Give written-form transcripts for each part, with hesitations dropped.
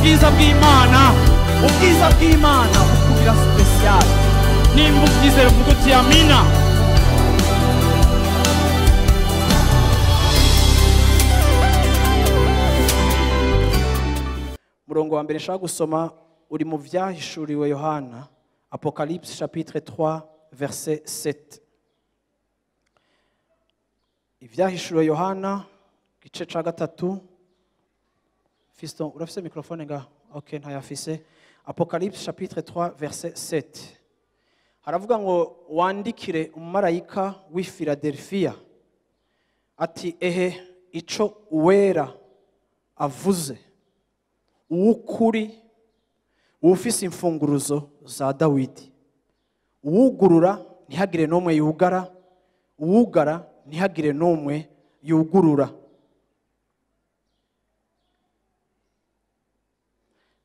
Ubwiza bw'Imana, ubwiza bw'Imana bukugira special. Nimba ubyizera uvuga uti amina. Murongo wa mbere nshaka gusoma uri mu Vyahishuriwe Yohana, Apocalypse chapitre 3 verset 7. Ivyahishuriwe Yohana gice ca 3. Fiston, urafise microphone nga? Okay, ntayafise. Apocalypse chapitre 3 verset 7. Haravuga ngo wandikire umumarayika w'i Philadelphia ati ehe ico uwera avuze, uwukuri, uwufise imfunguruzo za Dawidi, uwugurura ntihagire n'umwe yugara, uwugara ntihagire n'umwe yugurura.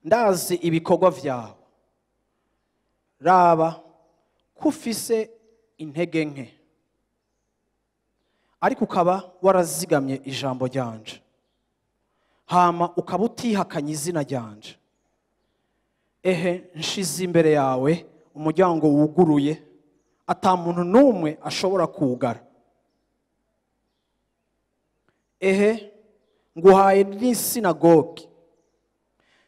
Ndazi ibikorwa vyawe, raba ko ufise intege nke, ariko ukaba warazigamye ijambo ryanje, hama ukaba utihakanye izina ryanje. Ehe nshize imbere yawe umuryango wuguruye, ata muntu n'umwe ashobora kuwugara. Ehe nguhaye n'isinagogi,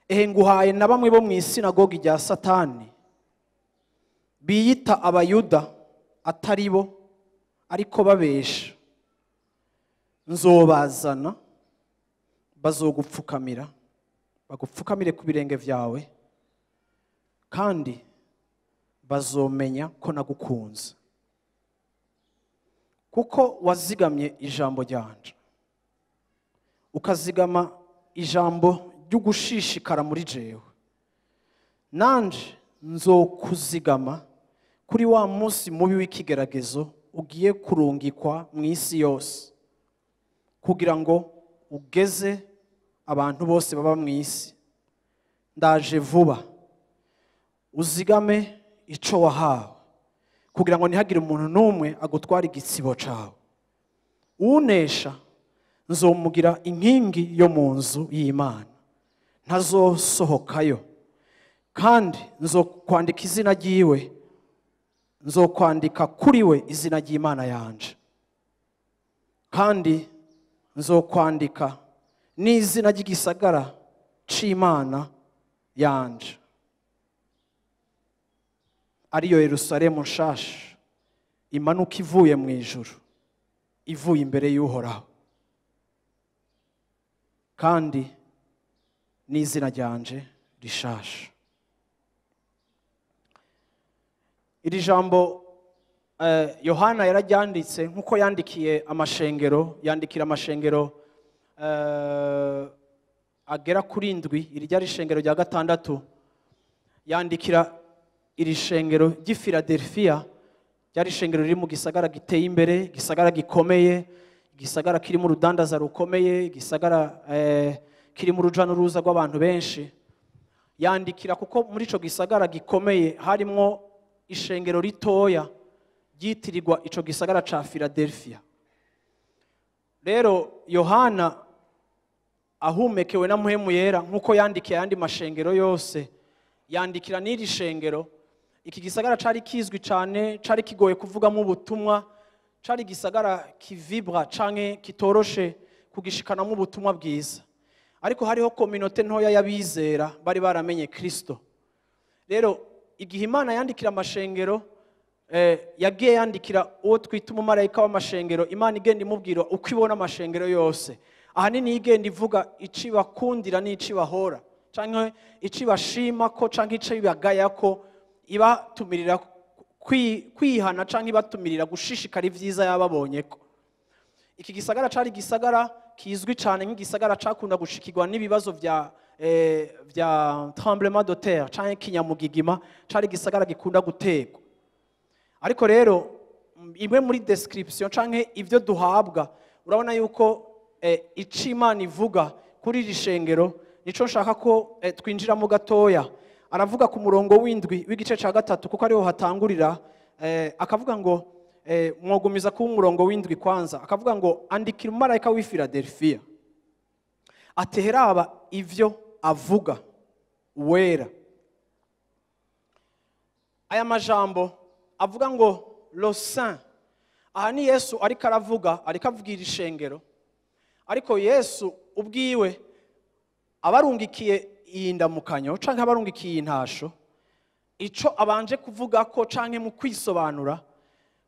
ehe nguhaye na bamwe bo mu isinagogi rya Satani, biyita abayuda atari bo ariko babesha. Nzobazana bazogupfukamira, bagupfukamire ku birenge vyawe, kandi bazomenya ko nagukunze, kuko wazigamye ijambo ryanje, ukazigama ijambo ry'ugushishikara muri jewe. Nanje nzokuzigama kuri wa munsi mubi w'ikigeragezo ugiye kurungikwa mu isi yose, kugira ngo ugeze abantu bose baba mu isi. Ndaje vuba, uzigame ico wahawe, kugira ngo ntihagire umuntu n'umwe agutwara igitsibo cawe. Unesha nzomugira inkingi yo mu nzu y'Imana, ntazosohokayo, kandi nzokwandika izina ryiwe, nzokwandika kuri we izina ry'Imana yanje, kandi nzokwandika n'izina ry'igisagara c'Imana yanje, ariyo Yerusalemu nshasha imanuka ivuye mu ijuru, ivuye imbere y'Uhoraho, kandi n'izina ryanje rishasha. Iri jambo Yohana yararyanditse nkuko yandikiye amashengero, yandikira amashengero agera kuri 7. Iri ryari ishengero rya 6. Yandikira iri shengero ry'i Philadelphia, ryari ishengero riri mu gisagara giteye imbere, gisagara gikomeye, gisagara kirimo urudandaza rukomeye, gisagara kirimo uruja n'uruza rw'abantu benshi. Yandikira kuko muri ico gisagara gikomeye harimwo ishengero ritoya ryitirirwa ico gisagara ca Philadelphia. Rero Yohana ahumekewe na Mpwemu Yera nkuko yandikiye ayandi mashengero yose, yandikira n'iri shengero. Iki gisagara cari kizwi cane, cari kigoye kuvugamo ubutumwa, cari gisagara kivibra canke kitoroshe kugishikanamo ubutumwa bwiza. Ariko hariho communauté ntoya y'abizera bari baramenye Kristo. Rero igihe Imana yandikira amashengero, yagiye yandikira uwo twita umumarayika w'amashengero, Imana igenda imubwira uko ibona amashengero yose. Ahanini igenda ivuga icibakundira n'icibahora, canke icibashima ko canke icibagaya ko, ibatumirira kwihana canke ibatumirira gushishikara ivyiza yababonye ko. Iki gisagara cari gisagara kizwi cane nk'igisagara cakunda gushikirwa n'ibibazo vya tremblement de terre canke kinyamugigima, cari gisagara gikunda gutegwa. Ariko rero imwe muri description canke ivyo duhabwa, urabona yuko ico Imana ivuga kuri iri shengero nico nshaka ko twinjiramo gatoya. Aravuga ku murongo w'indwi w'igice ca 3, kuko ariho hatangurira, akavuga ngo mwogumiza ku murongo w'indwi kwanza, akavuga ngo andikira umumarayika w'i Philadelphia, ateheraba ivyo avuga Uwera. Aya majambo avuga ngo le saint, aha ni Yesu ariko aravuga, ariko avugira ishengero. Ariko Yesu ubwiwe abarungikiye iyi ndamukanyo canke abarungikiye iyi ntasho, ico abanje kuvuga ko canke mu kwisobanura,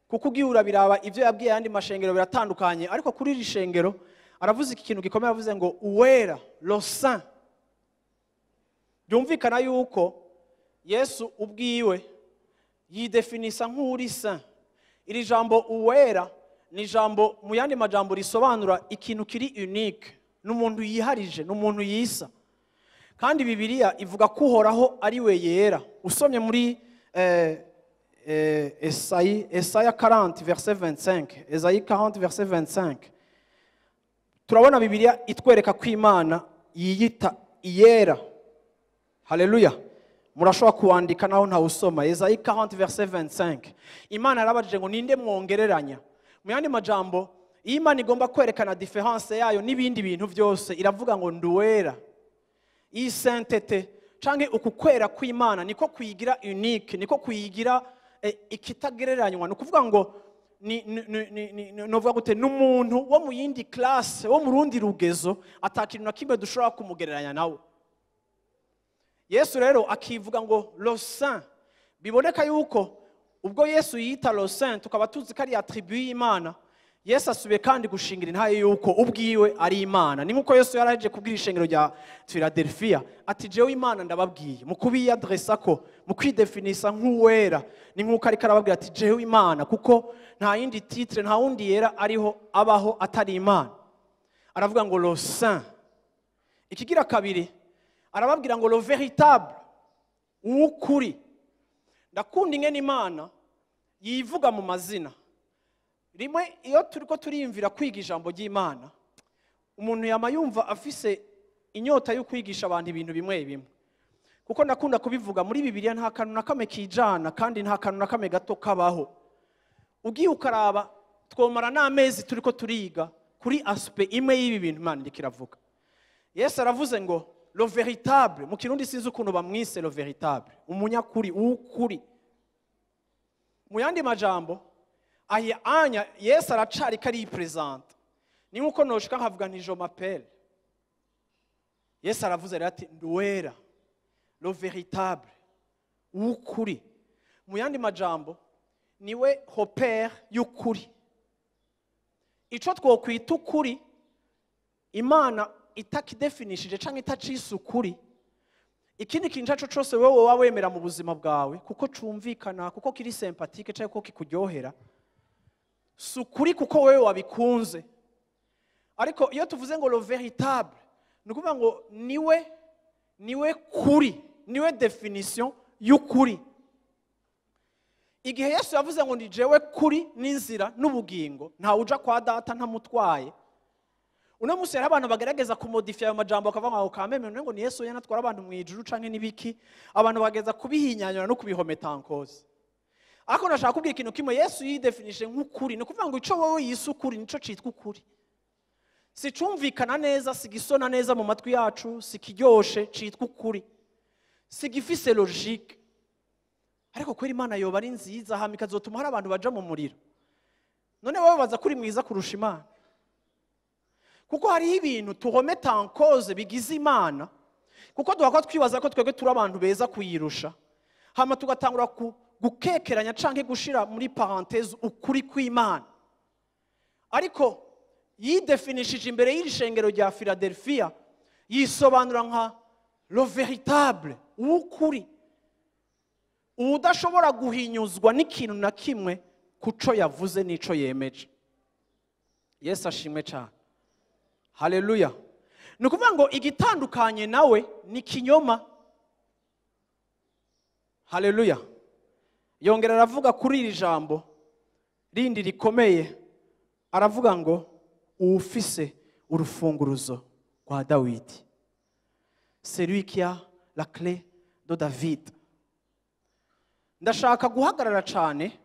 kuko ugiye urabiraba ivyo yabwiye ayandi mashengero biratandukanye, ariko kuri iri shengero aravuze iki kintu gikomeye, avuze ngo uwera, le saint. Byumvikana yuko Yesu ubwiwe yidefinisa nk'uri saint. Iri jambo uwera ni jambo mu yandi majambo risobanura ikintu kiri unique, n'umuntu yiharije, n'umuntu yisa. Kandi Bibiliya ivuga ko Uhoraho ari we yera. Usomye muri Esaya 40 verset 25, Esaïe 40 verset 25, turabona Bibiliya itwereka ko Imana yiyita iyera. Haleluya. Murashobora kuwandika naho ntawusoma. Esaïe 40 verset 25. Imana yarabajije ngo ninde mwongereranya? Mu yandi majambo, iyo Imana igomba kwerekana différence yayo n'ibindi bintu byose, iravuga ngo nduwera. Iyi sainteté canke uku kwera kw'Imana niko kuyigira unique, niko kuyigira ikitagereranywa. Ni ukuvuga ngo novuga gute, n'umuntu wo mu yindi classe, wo mu rundi rugezo, atakintu na kimwe dushobora kumugereranya nawe. Yesu rero akivuga ngo le saint. Biboneka yuko ubwo Yesu yita le saint, tukaba tuzi ko ari attribut y'Imana, Yesu asubiye kandi gushingira intaye yuko ubwiwe ari Imana. Ni nkuko Yesu yaraje kubwira ishengero rya Philadelphia ati jewe Imana ndababwiye, mu kubiyadresa ko, mu kwidefinisa nk'uwera, ni nkuko ariko arababwira ati jewe Imana, kuko nta yindi titre, nta wundi yera ariho abaho atari Imana. Aravuga ngo le saint. Ikigira kabiri arababwira ngo le véritable, uw'ukuri. Ndakunda ingene Imana yivuga mu mazina. Rimwe iyo turiko turiyumvira kwiga ijambo ry'Imana, umuntu yama yumva afise inyota yo kwigisha abantu ibintu bimwe bimwe. Kuko ndakunda kubivuga, muri Bibiliya nta kantu na kamwe kijana, kandi nta kantu na kamwe gato kabaho. Ugiye ukaraba twomara n'amezi turiko turiga kuri aspect imwe y'ibi bintu Imana iriko iravuga. Yesu aravuze ngo le véritable, mu Kirundi sinzi ukuntu bamwise le véritable, umunyakuri, uw'ukuri. Mu yandi majambo, ahi anya Yesu aracari ko aripresente. Ni nkuko noshika nkavuga nti je m'appelle. Yesu aravuze rero ati nduwera, le véritable, uw'ukuri. Mu yandi majambo, niwe repère y'ukuri. Ico twokwita ukuri, Imana itakidefinishije canke itacise ukuri, ikindi kintu ico cose wewe woba wemera mu buzima bwawe, kuko cumvikana, kuko kiri sympathique canke kuko kikuryohera, si ukuri kuko wewe wabikunze. Ariko iyo tuvuze ngo le véritable, ni ukuvuga ngo niwe kuri, niwe définition y'ukuri. Igihe Yesu yavuze ngo ni jewe kuri n'inzira n'ubugingo, ntawe uja kwa data ntamutwaye. Uno munsi hari abantu bagerageza kumodifya ayo majambo, bakavuga ngo kameme ngo ni Yesu yanatwara abantu mu ijuru canke n'ibiki, abantu bageza kubihinyanyura no kubihometa en cause. Ariko ndashaka kubwira ikintu kimwe, Yesu yidefinishe nk'ukuri. Ni ukuvuga ngo ico wowe yise ukuri nico citwa ukuri. Si cumvikana neza, si gisona neza mu matwi yacu, si kiryoshe, citwa ukuri. Si gifise logique. Ariko kweri Imana yoba ari nziza, hama ikazotuma hari abantu baja mu muriro. None wowe baza kuri mwiza kurusha Imana? Kuko hariho ibintu tuhometa en cause bigize Imana, kuko duhakwa twibaza ko twebwe turi abantu beza kuyirusha, hama tugatangura gukekeranya canke gushira muri parenthèse ukuri kw'Imana. Ariko yidefinishije imbere y'iri shengero rya Philadelphia, yisobanura nka le véritable, uw'ukuri, udashobora guhinyuzwa n'ikintu na kimwe kuco yavuze n'ico yemeje. Yesu ashimwe cyane. Haleluya. Ni ukuvuga ngo igitandukanye nawe ni kinyoma. Haleluya. Yongera aravuga kuri iri jambo rindi rikomeye, aravuga ngo uwufise urufunguruzo rwa Dawidi, celui qui a la clé de David. Ndashaka guhagarara cyane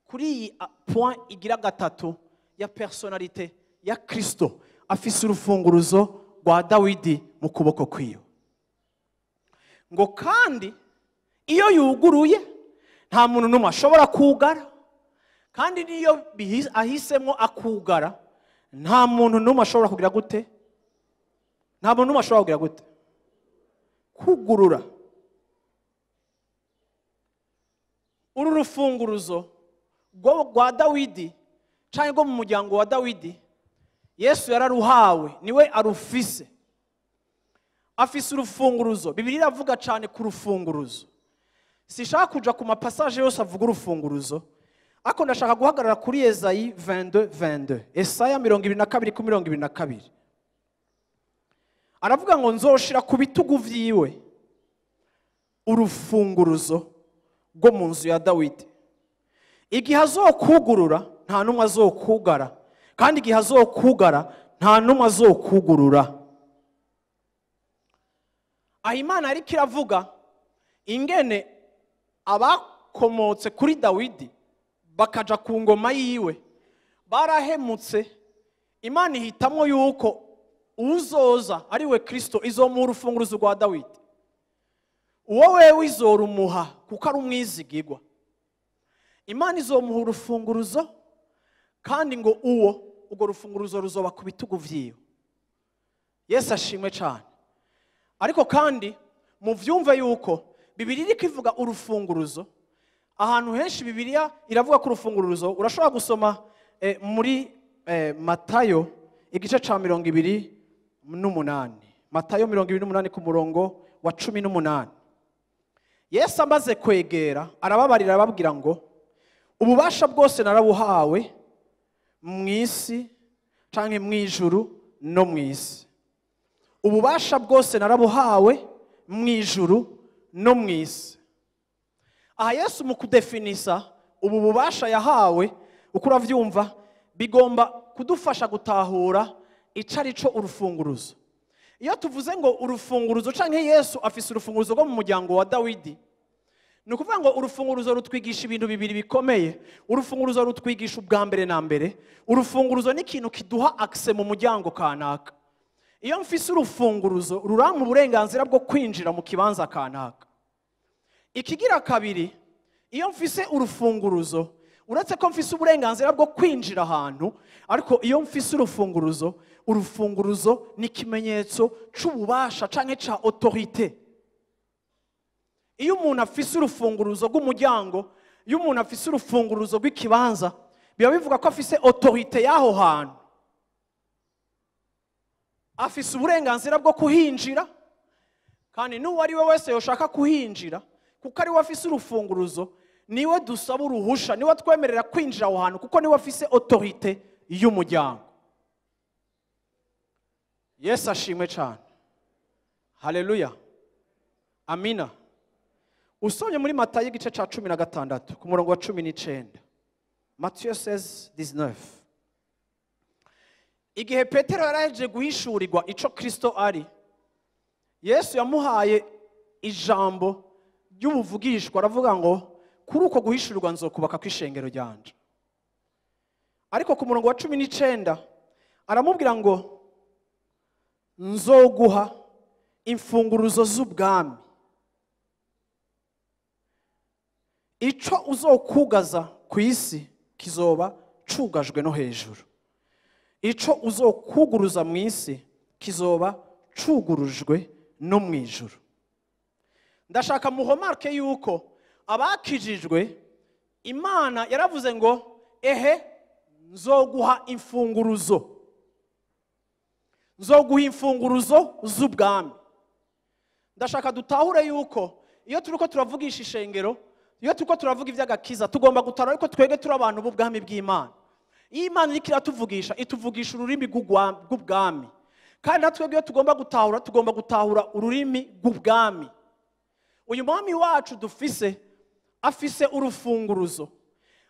kuri iyi point igira gatatu ya personnalité ya Kristo, afise urufunguruzo rwa Dawidi mu kuboko kwiwe. Ngo kandi iyo yuguruye nta muntu n'umwe ashobora kugara, kandi niyo ahisemo akugara nta muntu n'umwe ashobora kugira gute? Nta muntu n'umwe ashobora kugira gute? Kugurura. Uru rufunguruzo rwa Dawidi cyangwa rwo mu muryango wa Dawidi, Yesu yararuhawe, niwe arufise. Afise urufunguruzo. Bibiliya iravuga cyane ku rufunguruzo. Sishaka kuja ku mapassage yose avuga urufunguruzo, ariko ndashaka guhagarara kuri Esayi 22:22. Esaya 22:22. Aravuga ngo nzoshira ku bitugu vyiwe urufunguruzo rwo mu nzu ya Dawidi. Igihe azokugurura nta numwe azokugara, kandi igihe azokugara nta numwe azokugurura. Aho Imana ariko iravuga ingene abakomotse kuri Dawidi bakaja ku ngoma yiwe barahemutse. Imana ihitamwo yuko uzoza ari we Kristo izomuha urufunguruzo rwa Dawidi. Uwo wewe izorumuha kuko ari umwizigirwa. Imana izomuha urufunguruzo, kandi ngo uwo urwo rufunguruzo ruzoba ku bitugu vyiwe. Yesu ashimwe cyane. Ariko kandi muvyumve yuko Bibiliya iriko ivuga urufunguruzo ahantu henshi. Bibiliya iravuga ko urufunguruzo urashobora gusoma muri Matayo igice ca 28. Matayo 28 ku murongo wa 18. Yesu amaze kwegera arababarira, arababwira ngo ububasha bwose narabuhawe mu isi canke mu ijuru no mu isi. Ububasha bwose narabuhawe mu ijuru no mu isi. Aha Yesu mu kudefinisa ubu bubasha yahawe, uko uravyumva, bigomba kudufasha gutahura ico ari co urufunguruzo. Iyo tuvuze ngo urufunguruzo canke Yesu afise urufunguruzo rwo mu muryango wa Dawidi, ni ukuvuga ngo urufunguruzo rutwigisha ibintu bibiri bikomeye. Urufunguruzo rutwigisha ubwa mbere na mbere, urufunguruzo ni ikintu kiduha access mu muryango kanaka. Iyo mfise urufunguruzo rurampa uburenganzira bwo kwinjira mu kibanza kanaka. Ikigira kabiri, iyo mfise urufunguruzo, uretse ko mfise uburenganzira bwo kwinjira ahantu, ariko iyo mfise urufunguruzo, urufunguruzo ni ikimenyetso c'ububasha canke ca autorité. Iyo umuntu afise urufunguruzo rw'umuryango, iyo umuntu afise urufunguruzo rw'ikibanza, biba bivuga ko afise autorité y'aho hantu. Afise uburenganzira bwo kuhinjira, kandi n'uwo ari we wese yoshaka kuhinjira, kuko ari we afise urufunguruzo, niwe dusaba uruhusha, niwe twemerera kwinjira aho hantu, kuko niwe afise autorité y'umuryango. Yesu ashimwe cyane. Haleluya. Amina. Usomye muri Matayo igice ca 16 ku murongo wa 19. Matthieu 16:19. Igihe Petero yarahejeje guhishurirwa ico Kristo ari, Yesu yamuhaye ijambo ry'ubuvugishwa, aravuga ngo kuri uko guhishurirwa nzokubaka kw'ishengero ryanje. Ariko ku murongo wa 19 aramubwira ngo nzoguha imfunguruzo z'ubwami. Ico uzokugaza ku isi kizoba cugajwe no hejuru. Ico uzokuguruza mu isi kizoba cugurujwe no mu ijuru. Ndashaka muhomarke yuko abakijijwe Imana yaravuze ngo ehe nzoguha imfunguruzo. Nzoguha imfunguruzo z'ubwami. Ndashaka dutahure yuko iyo turiko turavugisha ishengero, iyo turiko turavuga ivy'agakiza, tugomba gutara ariko twege turi abantu b'ubwami bw'Imana. Iyo Imana iriko iratuvugisha, ituvugisha ururimi rw'ubwami. Kandi natwe iyo tugomba gutahura, tugomba gutahura ururimi rw'ubwami. Uyu mwami wacu dufise afise urufunguruzo.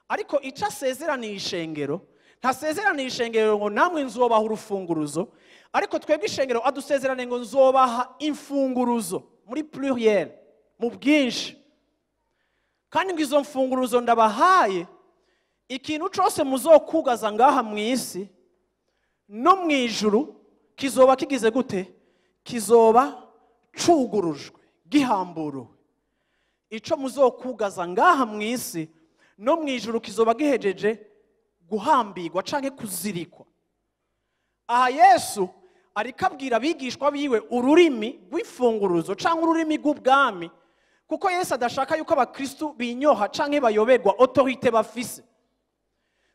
Ariko ico asezeraniye ishengero, ntasezeraniye ishengero ngo namwe nzobaha urufunguruzo, ariko twebwe ishengero adusezeraniye ngo nzobaha imfunguruzo muri pluriel, mu bwinshi. Kandi ngo izo mfunguruzo ndabahaye, ikintu cose muzokugaza ngaha mu isi no mu ijuru kizoba kigize gute? Kizoba cugurujwe, gihamburuwe, ico muzokugaza ngaha mu isi no mu ijuru kizoba gihejeje guhambirwa canke kuzirikwa. Aha Yesu ariko abwira abigishwa biwe ururimi rw'imfunguruzo canke ururimi rw'ubwami, kuko Yesu adashaka yuko abakristu binyoha canke bayoberwa autorité bafise.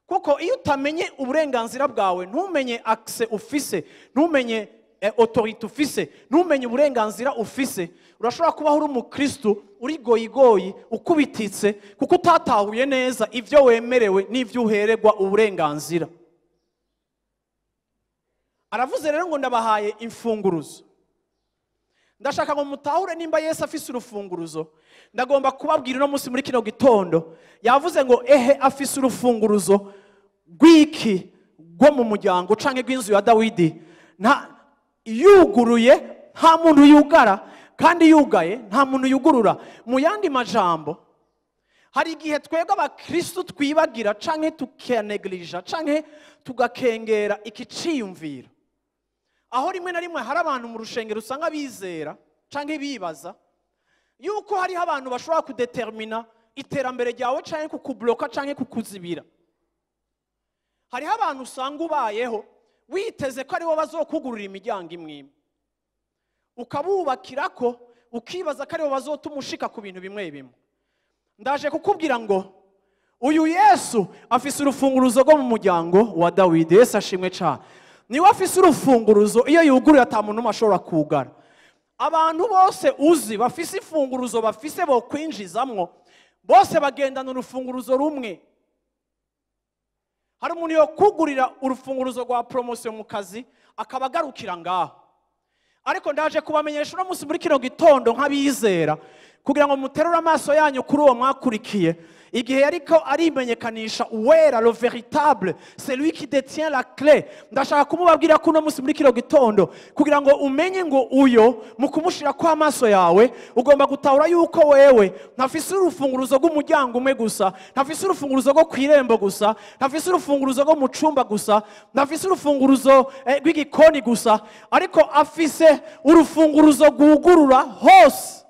Kuko iyo utamenye uburenganzira bwawe, ntumenye accès ufise, ntumenye autorité ufise, ntumenye uburenganzira ufise, urashobora kubaho uri umukristu uri goyigoyi ukubititse, kuko utatahuye neza ivyo wemerewe n'ivyo uhererwa uburenganzira. Aravuze rero ngo ndabahaye imfunguruzo. Ndashaka ngo mutahure nimba Yesu afise urufunguruzo. Ndagomba kubabwira uno munsi muri kino gitondo, yavuze ngo ehe afise urufunguruzo rw'iki, rwo mu muryango canke rw'inzu ya Dawidi. Nta yuguruye nta muntu yugara, kandi yugaye nta muntu yugurura. Mu yandi majambo, hari igihe twebwe abakristu twibagira canke tukanegirija canke tugakengera ikiciyumviro, aho rimwe na rimwe hari abantu mu rushengero usanga bizera canke bibaza yuko hariho abantu bashobora kudetermina iterambere ryawe canke kukubloka canke kukuzibira. Hariho abantu usanga ubayeho witeze ko aribo bazokugurura imiryango imwe imwe, ukabubakira ko ukibaza ko aribo bazotuma ushika ku bintu bimwe bimwe. Ndaje kukubwira ngo uyu Yesu afise urufunguruzo rwo mu muryango wa Dawidi. Yesu ashimwe cyane. Niwe afise urufunguruzo, iyo yuguruye ata muntu n'umwe ashobora kugara. Abantu bose uzi bafise imfunguruzo bafise bo kwinjizamwo, bose bagendana urufunguruzo rumwe. Hari umuntu yo kugurira urufunguruzo rwa promotion mu kazi akaba agarukira ngaho. Ariko ndaje kubamenyesha uno munsi muri kino gitondo nk'abizera, kugira ngo muterure amaso yanyu kuri uwo mwakurikiye igihe yariko arimenyekanisha uwera, le véritable, c'est lui qui détient la clé. Ndashaka kumubabwira ko uno munsi muri kino gitondo, kugira ngo umenye ngo uyo mu kumushira kwa amaso yawe, ugomba gutahura yuko wewe ntafise urufunguruzo rw'umuryango umwe gusa, ntafise urufunguruzo rwo kw'irembo gusa, ntafise urufunguruzo rwo mu cumba gusa, ntafise urufunguruzo rw'igikoni gusa, ariko afise urufunguruzo rwugurura hose.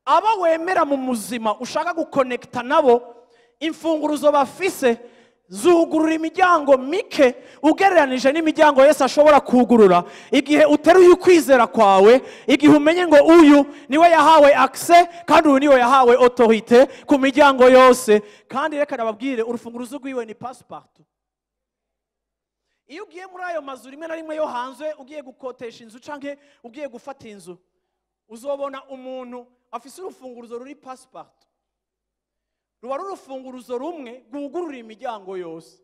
Abo wemera mu muzima ushaka gukonekta nabo, imfunguruzo bafise zugurura imiryango mike ugereranije n'imiryango Yesu ashobora kugurura. Igihe uteruye ukwizera kwawe, igihe umenye ngo uyu niwe yahawe accès kandi uyu niwe yahawe autorité ku miryango yose. Kandi reka nababwire, urufunguruzo rwiwe ni passepartout. Iyo ugiye muri ayo mazu rimwe na rimwe yo hanze, ugiye gukotesha inzu canke ugiye gufata inzu, uzobona umuntu afise urufunguruzo ruri passepartout. Ruba ari urufunguruzo rumwe rwugurura imiryango yose.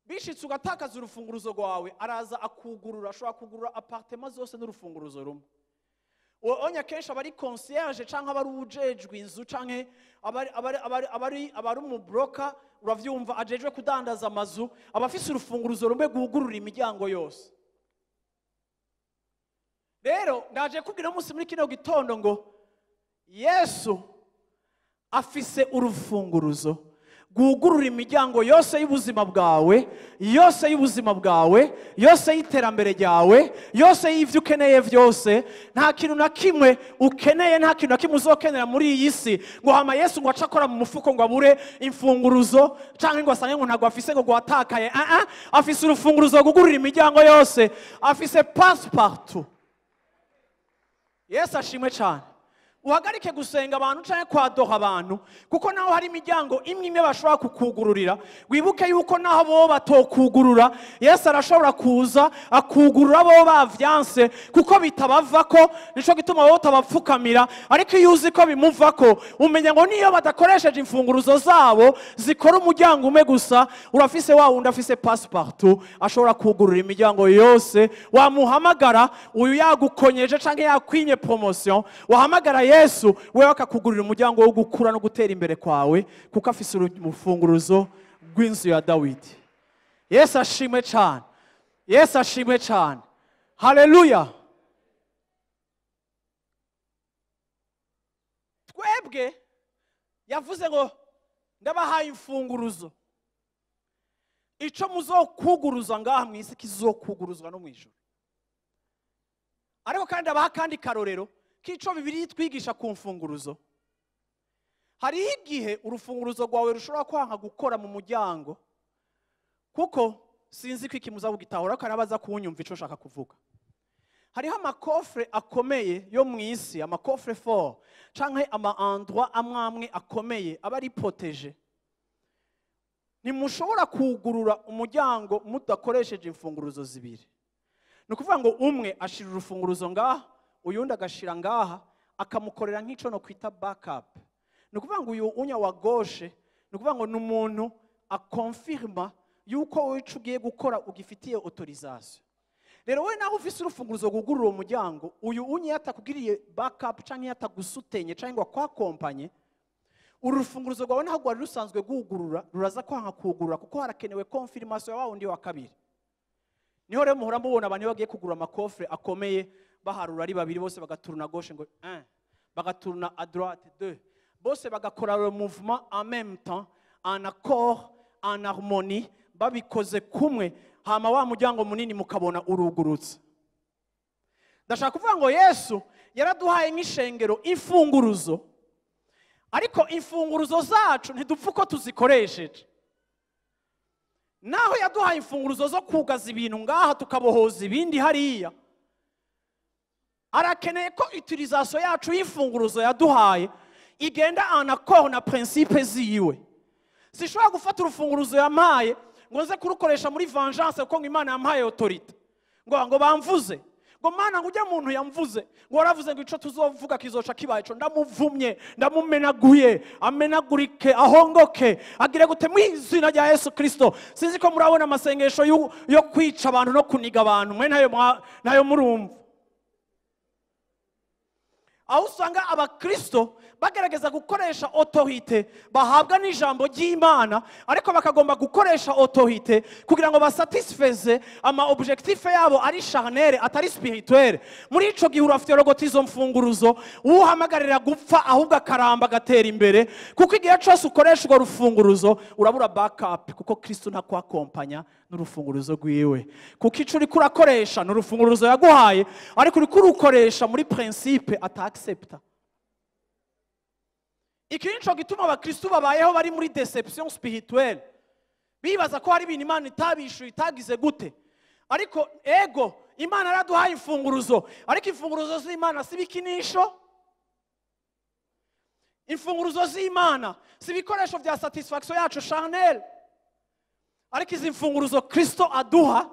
Bishitse ugatakaza urufunguruzo rwawe, araza akugurura, ashobora kugurura appartement zose n'urufunguruzo rumwe. Uwo onya kenshi aba ari concierge canke aba ari uwujejwe inzu canke aba ari umubroka, uravyumva, ajejwe kudandaza amazu, aba afise urufunguruzo rumwe rwugurura imiryango yose. Rero ndaje kubwira umunsi muri kino gitondo ngo Yesu afise urufunguruzo rwugurura imiryango yose y'ubuzima bwawe, yose y'ubuzima bwawe, yose y'iterambere ryawe, yose y'ivyo ukeneye vyose. Nta kintu na kimwe ukeneye, nta kintu na kimwe uzokenera muri iyi si ngo hama Yesu ngo ace akora mu mufuko ngo abure imfunguruzo, canke ngo asange ngo ntabwo afise, ngo gwatakaye. Ah ah, afise urufunguruzo rwugurura imiryango yose, afise passepartout. Yesu ashimwe cyane. Uhagarike gusenga abantu canke kwadoha abantu, kuko naho hari imiryango imwe imwe bashobora kukugururira, wibuke yuko naho bo batokugurura, Yesu arashobora kuza akugurura bo bavyanse, kuko bitabavako. Nico gituma bo utabapfukamira. Ariko iyo uzi ko bimuvako, umenya ngo niyo badakoresheje imfunguruzo zabo zikora umuryango umwe gusa, urafise wa wundi afise passepartout ashobora kugurura imiryango yose. Wamuhamagara uyu yagukonyeje canke yakwinye promotion, wahamagara Yesu wewe akakugurira umuryango wo gukura no gutera imbere kwawe, kuko afise urufunguruzo rw'inzu ya Dawidi. Yesu ashimwe cyane. Yesu ashimwe cyane. Haleluya. Twebwe yavuze ngo ndabahaye imfunguruzo, ico muzokuguruza ngaha mu isi kizokuguruzwa no mu ijuru. Ariko kandi abaha kandi karorero k'ico Bibiliya itwigisha ku mfunguruzo. Hariho igihe urufunguruzo rwawe rushobora kwanka gukora mu muryango, kuko sinzi ko iki muza kugitahura, ariko arabaza kunyumva ico nshaka kuvuga. Hariho ama coffres akomeye yo mu isi, ama coffres forts canke ama endroit amwe amwe akomeye aba ari protégé. Ntimushobora kugurura umuryango mudakoresheje imfunguruzo zibiri. Ni ukuvuga ngo umwe ashira urufunguruzo ngaha, uyundi agashira ngaha, akamukorera nk'ico no kwita backup. Ni ukuvuga ngo uyu unya wa gauche, ni ukuvuga ngo ni umuntu akonfirma yuko wowe ico ugiye gukora ugifitiye autorisation. Rero wowe naho ufise urufunguruzo rwugurura uwo muryango, uyu unye yatakugiriye backup canke yatagusutenye canke ngo akwakompanye, uru rufunguruzo rwawe naho rwari rusanzwe rwugurura ruraza kwanka kugurura, kuko harakenewe confirmation ya wa wundi wa kabiri. Niho rero muhora mubona abantu iyo bagiye kugura ama coffres akomeye baharura ari babiri, bose bagaturuna gauche ngo 1, bagaturuna à droite 2, bose bagakora le mouvement en même temps, en accord, en harmonie, babikoze kumwe, hama wa muryango munini mukabona urugurutse. Ndashaka kuvuga ngo Yesu yaraduhaye nk'ishengero imfunguruzo, ariko imfunguruzo zacu ntidupfa uko tuzikoresheje. Naho yaduhaye imfunguruzo zo kugaza ibintu ngaha tukabohoza ibindi hariya, arakeneye ko utilisation yacu y'imfunguruzo yaduhaye igenda en accord na principe ziwe. Sishobora gufata urufunguruzo yampaye ngo nze kurukoresha muri vengeance, kuko ngo Imana yampaye autorité, ngo bamvuze, ngo Mana, ngo ujya muntu yamvuze, ngo waravuze ngo ico tuzovuga kizoca kibaye, ico ndamuvumye, ndamumenaguye, amenagurike, ahongoke, agire gute mu izina rya Yesu Kristo. Sinzi ko murabona amasengesho yo kwica abantu no kuniga abantu, mwe nayo murumva. Aho usanga abakristo bagerageza gukoresha autorité bahabwa n'ijambo ry'Imana, ariko bakagomba gukoresha autorité kugira ngo basatisfeze ama objectif yabo ari charnel, atari spirituel. Muri ico gihe urafite rogota izo mfunguruzo uhamagarira gupfa, ahubwo akaramba agatera imbere, kuko igihe cyose ukoresha urwo rufunguruzo urabura backup, kuko Kristo ntakwakompanya n'urufunguruzo rwiwe, kuko ico uriko urakoresha n'urufunguruzo yaguhaye, ariko uriko urukoresha muri principe ata accepta. Iki nico gituma abakristo babayeho bari muri déception spirituelle, bibaza ko hari ibintu Imana itabishuye, itagize gute. Ariko ego, Imana yaraduhaye imfunguruzo, ariko imfunguruzo z'Imana si ibikinisho. Imfunguruzo z'Imana si ibikoresho bya satisfaction yacu charnel. Ariko izi mfunguruzo Kristo aduha,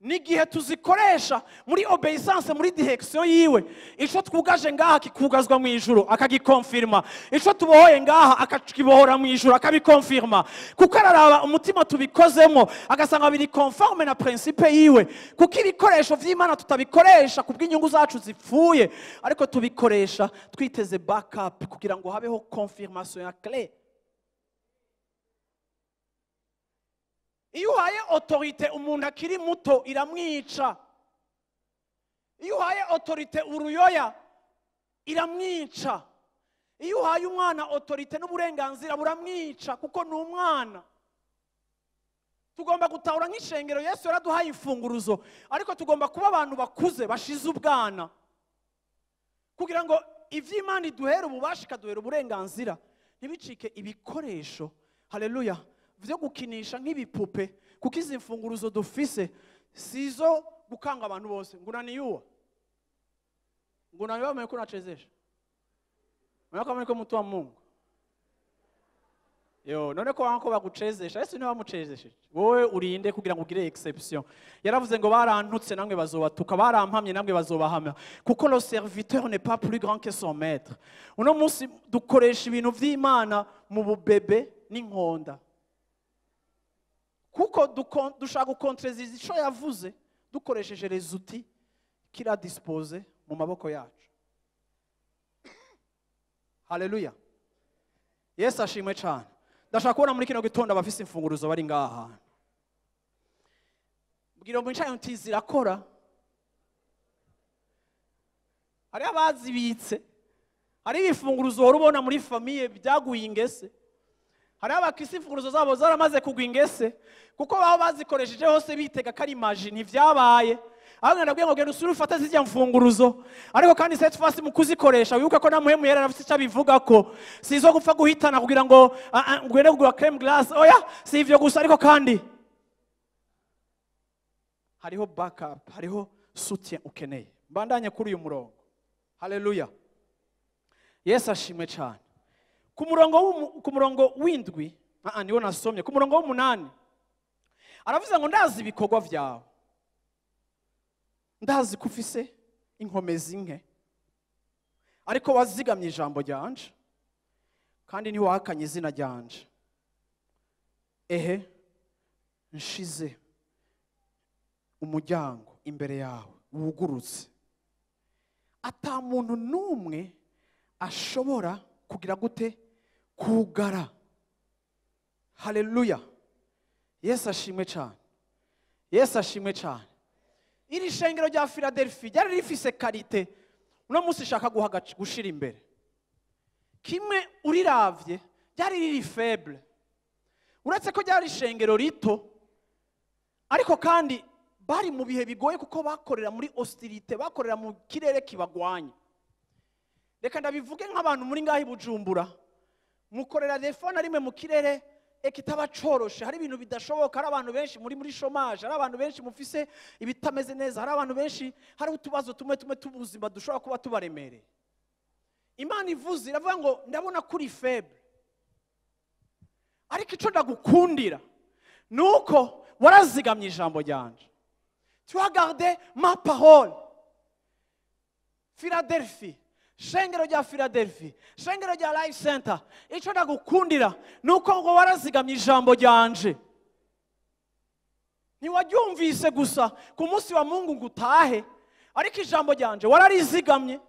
n'igihe tuzikoresha muri obéissance, muri direction yiwe, ico twugaje ngaha kikugazwa mu ijuru akagikonfirma, ico tubohoye ngaha akakibohora mu ijuru akabikonfirma, kuko araraba umutima tubikozemo agasanga biri conforme na principe yiwe. Kuko ibikoresho vy'Imana tutabikoresha kubw'inyungu zacu zipfuye, ariko tubikoresha twiteze backup kugira ngo habeho confirmation ya clé. Iyo uhaye autorité umuntu akiri muto iramwica. Iyo uhaye autorité uruyoya iramwica. Iyo uhaye umwana autorité n'uburenganzira buramwica, kuko ni umwana. Tugomba gutahura nk'ishengero Yesu yaraduhaye imfunguruzo, ariko tugomba kuba abantu bakuze bashize ubwana, kugira ngo ivy'Imana iduhere ububasha ikaduhera uburenganzira ntibicike ibikoresho, haleluya, vyo gukinisha nk'ibipupe. Kuko izi mfunguruzo dufise sizo gukanga abantu bose ngo unaniua, ngo unaniua mwenye kunachezesha mwenye kama niko mtu wa Mungu yo none ko wanko bagucezesha. Yesu niwe wamucezesheje, wowe urinde kugira ngo ugire exception. Yaravuze ngo barantutse namwe bazobatuka, barampamye namwe bazobahamya, kuko le serviteur n'est pas plus grand que son maître. Uno munsi dukoresha ibintu vy'Imana mu bubebe n'inkonda, kuko dushaka gukontreza ico yavuze dukoresheje les outils qu'il a disposé mu maboko yacu. Haleluya, Yesu ashimwe cyane. Ndashaka kubona muri kino gitondo abafise imfunguruzo bari ngaha. Mbwira ngo mwicaye nti zirakora. Hari abazibitse, hari ibifunguruzo wari ubona muri famille byaguye ingese. Hari abakisi imfunguruzo zabo zaramaze kugwa ingese, kuko baba bazikoresheje hose bitega ko ari magie, ntivyabaye. Aho ndabwiye ngo genda usure ufate zirya mfunguruzo, ariko kandi cette fois mu kuzikoresha wibuke ko na Mpwemu Yera afite icyo abivuga, ko si izo gupfa guhitana kugira ngo ngwene kugura crème glace. Oya, si ivyo gusa, ariko kandi hariho backup, hariho soutien ukeneye. Mbandanye kuri uyu murongo. Haleluya, Yesu ashimwe cyane. Ku murongo w'indwi, niwo nasomye, ku murongo w'umunani aravuze ngo: "Ndazi ibikorwa byawe, ndazi ko ufise inkomezi nke, ariko wazigamye ijambo ryanje kandi ntiwahakanye izina ryanje. Ehe, nshize umuryango imbere yawe wugurutse, ata muntu n'umwe ashobora kugira gute? Kugara." Haleluya, Yesu ashimwe cyane, Yesu ashimwe cyane. Iri shengero rya Philadelphia ryari rifise qualité uno munsi ishaka gushira imbere. Kimwe, uriravye ryari riri faible. Uretse ko ryari ishengero rito, ariko kandi bari mu bihe bigoye, kuko bakorera muri hostilité, bakorera mu kirere kibagwanya. Reka ndabivuge nk'abantu muri ngaho i Bujumbura, mukorera telefone rimwe mu kirere kitaba coroshe. Hari ibintu bidashoboka, hari abantu benshi muri chômage, hari abantu benshi mufise ibitameze neza, hari abantu benshi hari utubazo tumwe tumwe t'ubuzima dushobora kuba tubaremereye. Imana ivuze, iravuga ngo: "Ndabona kuri faible, ariko icyo ndagukundira ni uko warazigamye ijambo ryanje. Tu as gardé ma parole." Philadelphie, shengero rya Philadelphie, shengero rya Life Center, icyo ndagukundira ni uko ngo warazigamye ijambo ryanje. Ntiwaryumvise gusa ku munsi wa Mungu ngo utahe, ariko ijambo ryanje wararizigamye.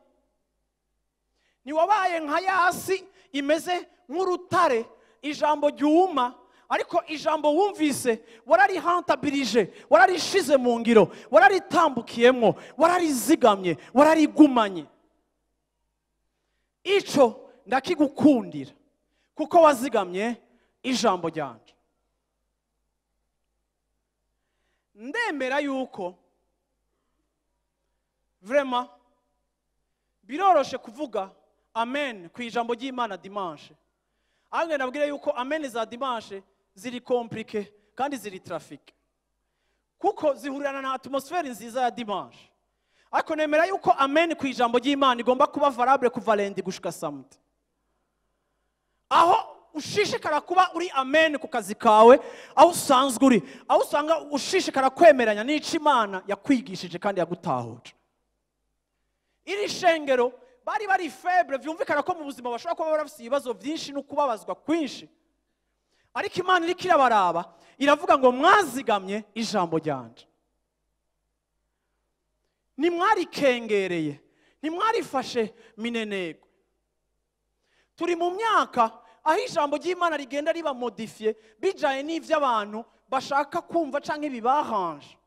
Ntiwabaye nka yasi imeze nk'urutare, ijambo ryuma, ariko ijambo wumvise wararihantabirije, wararishize mu ngiro, wararitambukiyemo, wararizigamye, wararigumanye. Icyo ndakigukundira, kuko wazigamye ijambo ryanje. Ndemera yuko vraiment biroroshe kuvuga amen ku ijambo ry'Imana dimanche, ahubwo ndabwire yuko amen za dimanche ziri compliqué kandi ziri trafic, kuko zihurirana na atmosphère nziza ya dimanche. Ariko nemera yuko amen ku ijambo ry'Imana igomba kuba valable kuva lundi gushika samedi, aho ushishikara kuba uri amen ku kazi kawe, aho usanzwe uri, aho usanga ushishikara kwemeranya n'ico Imana yakwigishije kandi yagutahuje. Iri shengero bari faible, vyumvikana ko mu buzima bashobora kuba barafise ibibazo byinshi no kubabazwa kwinshi, ariko Imana iriko irabaraba, iravuga ngo: "Mwazigamye ijambo ryanje, ntimwarikengereye, ntimwarifashe minenegwe." Turi mu myaka aho ijambo ry'Imana rigenda riba modifié bijanye n'ivyo abantu bashaka kumva canke bibahanje.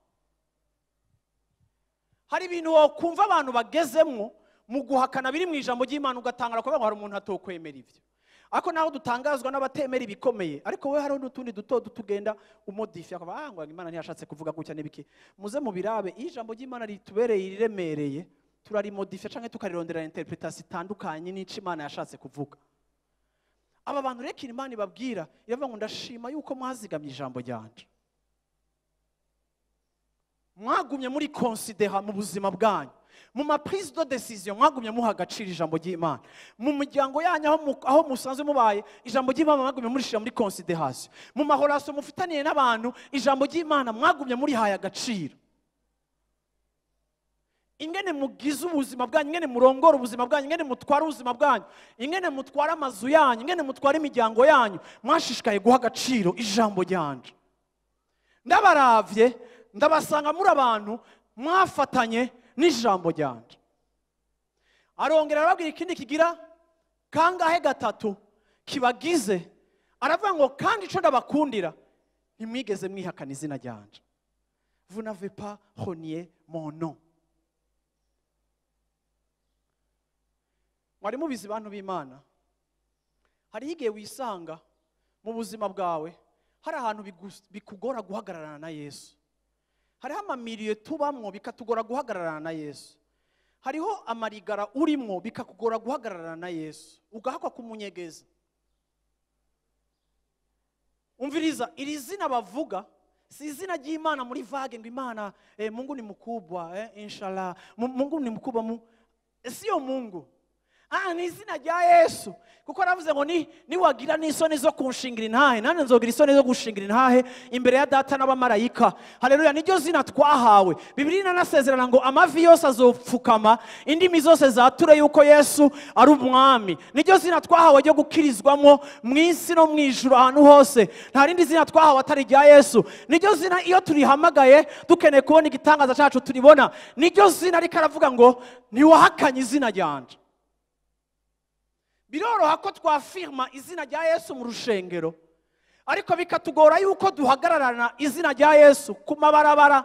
Hari ibintu wokumva abantu bagezemwo mu guhakana biri mu ijambo ry'Imana, ugatangara kuvuga ngo hari umuntu atokwemera ivyo. Ariko naho dutangazwa n'abatemera ibikomeye, ariko we hariho n'utundi duto duto ugenda umodifiye, akavuga: "Ah, ngo Imana ntiyashatse kuvuga gutya." N'ibiki, muze mubirabe. Iyo ijambo ry'Imana ritubereye iriremereye, turarimodifiye canke tukarirondera interprétation itandukanye n'ico Imana yashatse kuvuga. Aba bantu reka Imana ibabwira, iravuga ngo: "Ndashima yuko mwazigamye ijambo ryanje, mwagumye muri considéra mu buzima bwanyu, mu ma prise de décision, mwagumye muha agaciro ijambo ry'Imana mu miryango yanyu, aho musanzwe mubaye, ijambo ry'Imana mwagumye murishyira muri considération, mu ma relations mufitaniye n'abantu, ijambo ry'Imana mwagumye murihaye agaciro. Ingene mugize ubuzima bwanyu, ingene murongora ubuzima bwanyu, ingene mutwara ubuzima bwanyu, ingene mutwara amazu yanyu, ingene mutwara imiryango yanyu, mwashishikaye guha agaciro ijambo ryanje. Ndabaravye, ndabasanga muri abantu mwafatanye n'ijambo ryanje." Arongera arababwira ikindi kigira kangahe? Gatatu kibagize. Aravuga ngo: "Kandi ico ndabakundira, ntimwigeze mwihakana izina ryanje. Vous n'avez pas renié mon nom." Mwari mubizi, bantu b'Imana, hariho igihe wisanga mu buzima bwawe hari ahantu bikugora guhagararana na Yesu. Hariho amamiliyo tubamwo bikatugora guhagararana na Yesu. Hariho amarigara urimwo bikakugora guhagararana na Yesu, ugahakwa kumunyegeza. Umviriza, iri zina bavuga si izina ry'Imana muri vague ngo Imana Mungu ni mkubwa, inshallah Mungu ni mkubwa, sio Mungu. Ni izina rya Yesu. Kuko aravuze ngo niwagira n'isoni zo kunshingira intahe, nane nzogira isoni zo gushingira intahe imbere ya data n'abamarayika. Haleluya, niryo zina twahawe. Bibiliya inanasezerana ngo amavi yose azopfukama, indimi zose zature yuko Yesu ari umwami. Niryo zina twahawe ryo gukirizwamo mu isi no mu ijuru ahantu hose. Nta rindi zina twahawe atari rya Yesu. Niryo zina iyo turihamagaye dukeneye kubona igitangaza cyacu turibona. Niryo zina ariko aravuga ngo ntiwahakanye izina ryanje. Biroroha ko twafirma izina rya Yesu mu rushengero, ariko bikatugora yuko duhagararana izina rya Yesu ku mabarabara.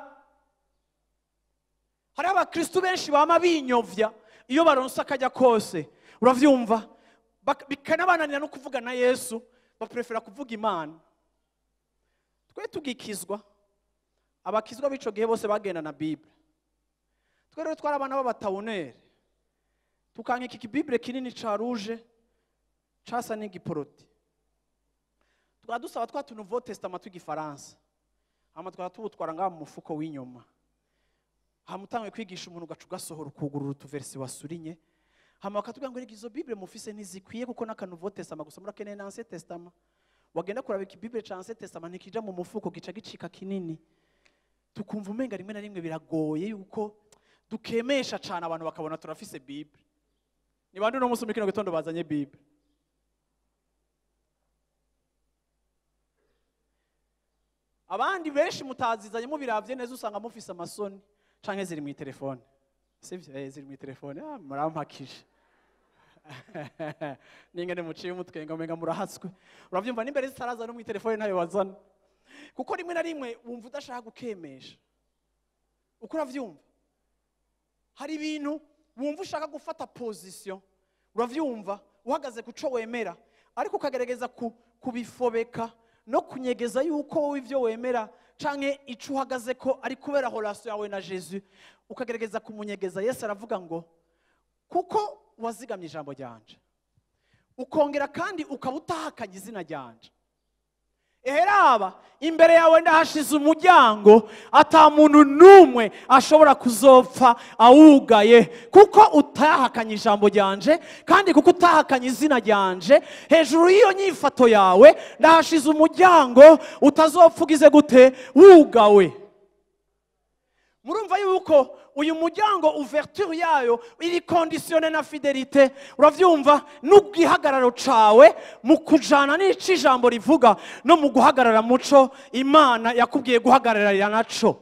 Hari abakristo benshi bama binyovya iyo baronse akajya kose, uravyumva, bikanabananira no kuvuga na Yesu, baprefera kuvuga Imana. Twe tugikizwa, abakizwa b'ico gihe bose bagenda na Bible. Twe rero twari abana b'abatawunere, tukanka iki Bible kinini ca rouge casa n'igiporoti, twadusaba twa tu Nouveau Testament tw'igifaransa, hama twatubutwara ngaha mu mufuko w'inyuma. Hama utangwe kwigisha umuntu ugaca ugasohora ukugurura utuversi wasurinye, hama bakatubwira ngo izo Bible mufise ntizikwiye kuko n'aka Nouveau Testament gusa murakeneye na Ancien Testament. Wagenda kuraba iki Bible ca Ancien Testament ntikija mu mufuko, gica gicika kinini. Tukumva umenga rimwe na rimwe biragoye yuko dukemesha cane abantu bakabona turafise Bible. Ni bande uno munsi muri kino gitondo bazanye Bible? Abandi benshi mutazizanye mubiravye neza usanga mufise amasoni canke ziri mu telefone. Sivyo? Ziri mu telefone. Murampakije. Ningene muciye umutwenga umenga murahatswe. Uravyumva n'imbere zitaraza no mu telefone ntayo wazana. Kuko rimwe na rimwe wumva udashaka gukemesha. Uko uravyumva? Hari ibintu wumva ushaka gufata position, uravyumva uhagaze kuco wemera, ariko ukagerageza kubifobeka no kunyegeza yuko wowe ivyo wemera canke ico uhagaze ko ari kubera relation yawe na Jésus, ukagerageza kumunyegeza. Yesu aravuga ngo kuko wazigamye ijambo ryanje, ukongera kandi ukaba utahakanye izina ryanje, eheraba imbere yawe ndahashize umuryango ata muntu numwe ashobora kuzopfa awugaye, kuko utahakanye ijambo ryanje kandi kuko utahakanye izina ryanje. Hejuru y'iyo nyifato yawe ndahashize umuryango utazopfa ugize gute? Wugawe. Murumva yuko uyu muryango ouverture yayo iri conditionnée na fidélité, uravyumva, n'ugihagararo cawe mu kujana n'ici ijambo rivuga no mu guhagarara muco Imana yakubwiye guhagararira naco.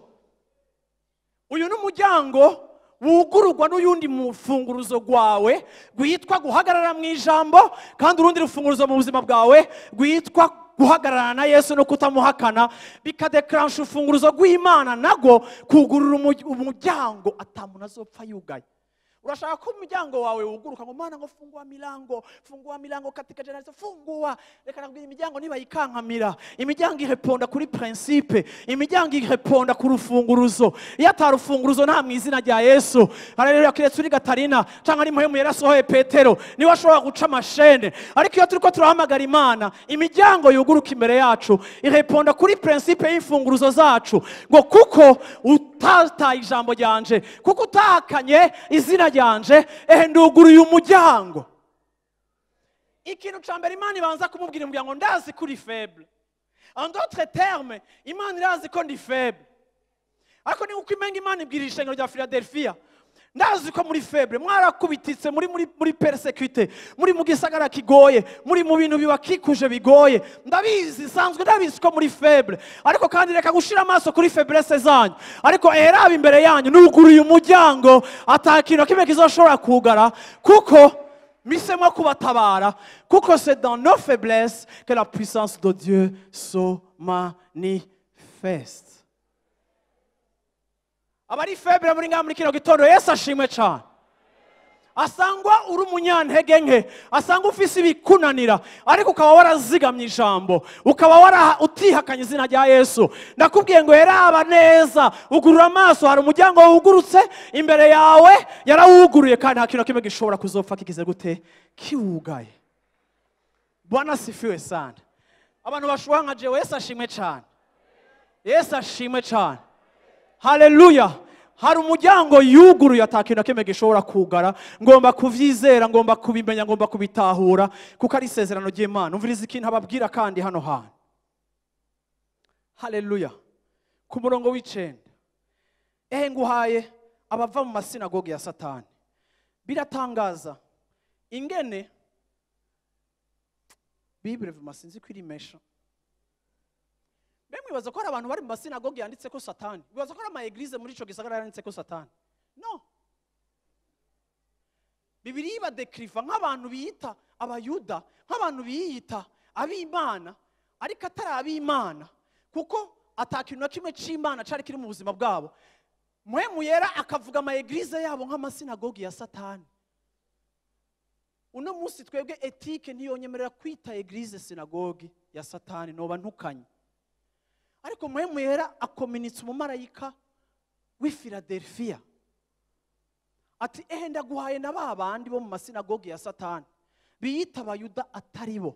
Uyu n'umuryango wugururwa n'uyundi mufunguruzo gwawe gwitwa guhagarara mu ijambo, kandi urundi rufunguruzo mu buzima bwawe gwitwa guhagararana na Yesu no kutamuhakana, bikadeclenche ufunguruzo rw'Imana nago kugurura umuryango atamuntu azopfa yugaye. Urashaka ko umuryango wawe wuguruka ngo Mana ngo fungua milango, fungua milango katika jina la Yesu, fungua. Reka nakubwira, imiryango nibayikankamira, imiryango ireponda kuri principe, imiryango ireponda ku rufunguruzo. Iyo atarufunguruzo nta mu izina rya Yesu. Haleluya, kiretse uri Gatarina canke ari Muhemu yarasohoye Petero, niwe ashobora guca amashene. Ariko iyo turiko turahamagara Imana, imiryango yuguruka imbere yacu ireponda kuri principe y'imfunguruzo zacu, ngo kuko utataye ijambo ryanje, kuko utahakanye izina ryanje, ehe nduguruye umuryango. Ikintu ca mbere Imana ibanza kumubwira umuryango, ndazi kuri faible. En d'autres termes, Imana irazi ko ndi faible. Ariko ni uko imenga Imana ibwira ishengero rya Philadelphia, ndazi ko muri faible, mwarakubititse, muri muri muri persécuté, muri mu gisagara kigoye, muri mu bintu bibakikuje bigoye. Ndabizi, sanzwe ndabizi ko muri faible. Ariko kandi reka gushira amaso kuri faiblesse zanyu. Ariko eraba imbere yanyu nuguruye umuryango atakintu kimwe kizoshobora kugara, kuko misemo kubatabara, kuko c'est dans nos faiblesses que la puissance de Dieu se manifeste. Abari faible muri ngaha muri kino gitondo, Yesu ashimwe cyane. Asangwa uri umunyantege nke, asangwa ufise ibikunanira, ariko ukaba warazigamye ijambo, ukaba utihakanye izina rya Yesu. Ndakubwiye ngo eraba neza, ugurura amaso, hari umuryango wugurutse imbere yawe, yarawuguruye kandi nta kintu kimwe gishobora kuzopfa kigize gute kiwugaye. Bwana sifiwe sana. Abantu bashuha nka jewe, Yesu ashimwe cyane. Yesu ashimwe cyane. Haleluya. Hari umuryango yuguruye atakintu kimwe gishobora kugara. Ngomba kuvyizera, ngomba kubimenya, ngomba kubitahura, kuko ari isezerano ry'Imana. Umviriza ikintu ababwira kandi hano hantu. Haleluya. Ku murongo w'9, ehe nguhaye abava mu masinagogi ya Satani. Biratangaza ingene Bible sinzi ko irimesha. Bemwe bibaza ko hari abantu bari mu masinagogi yanditse ko Satani. Bibaza ko ari ama eglise muri ico gisagara yanditse ko Satani. No. Bibiliya ibadekriva nk'abantu biyita abayuda, nk'abantu biyita ab'Imana, ariko atari ab'Imana, kuko atakintu na kimwe c'Imana cari kiri mu buzima bwabo. Mpwemu Yera akavuga ama eglise yabo nk'amasinagogi ya Satani. Uno munsi twebwe etike ntiyonyemerera kwita eglise sinagogi ya Satani, noba ntukanye. Ariko Mpwemu Yera akominitse umumarayika w'i Philadelphia ati ehe ndaguhaye na ba bandi bo mu masinagogi ya Satani biyita abayuda atari bo,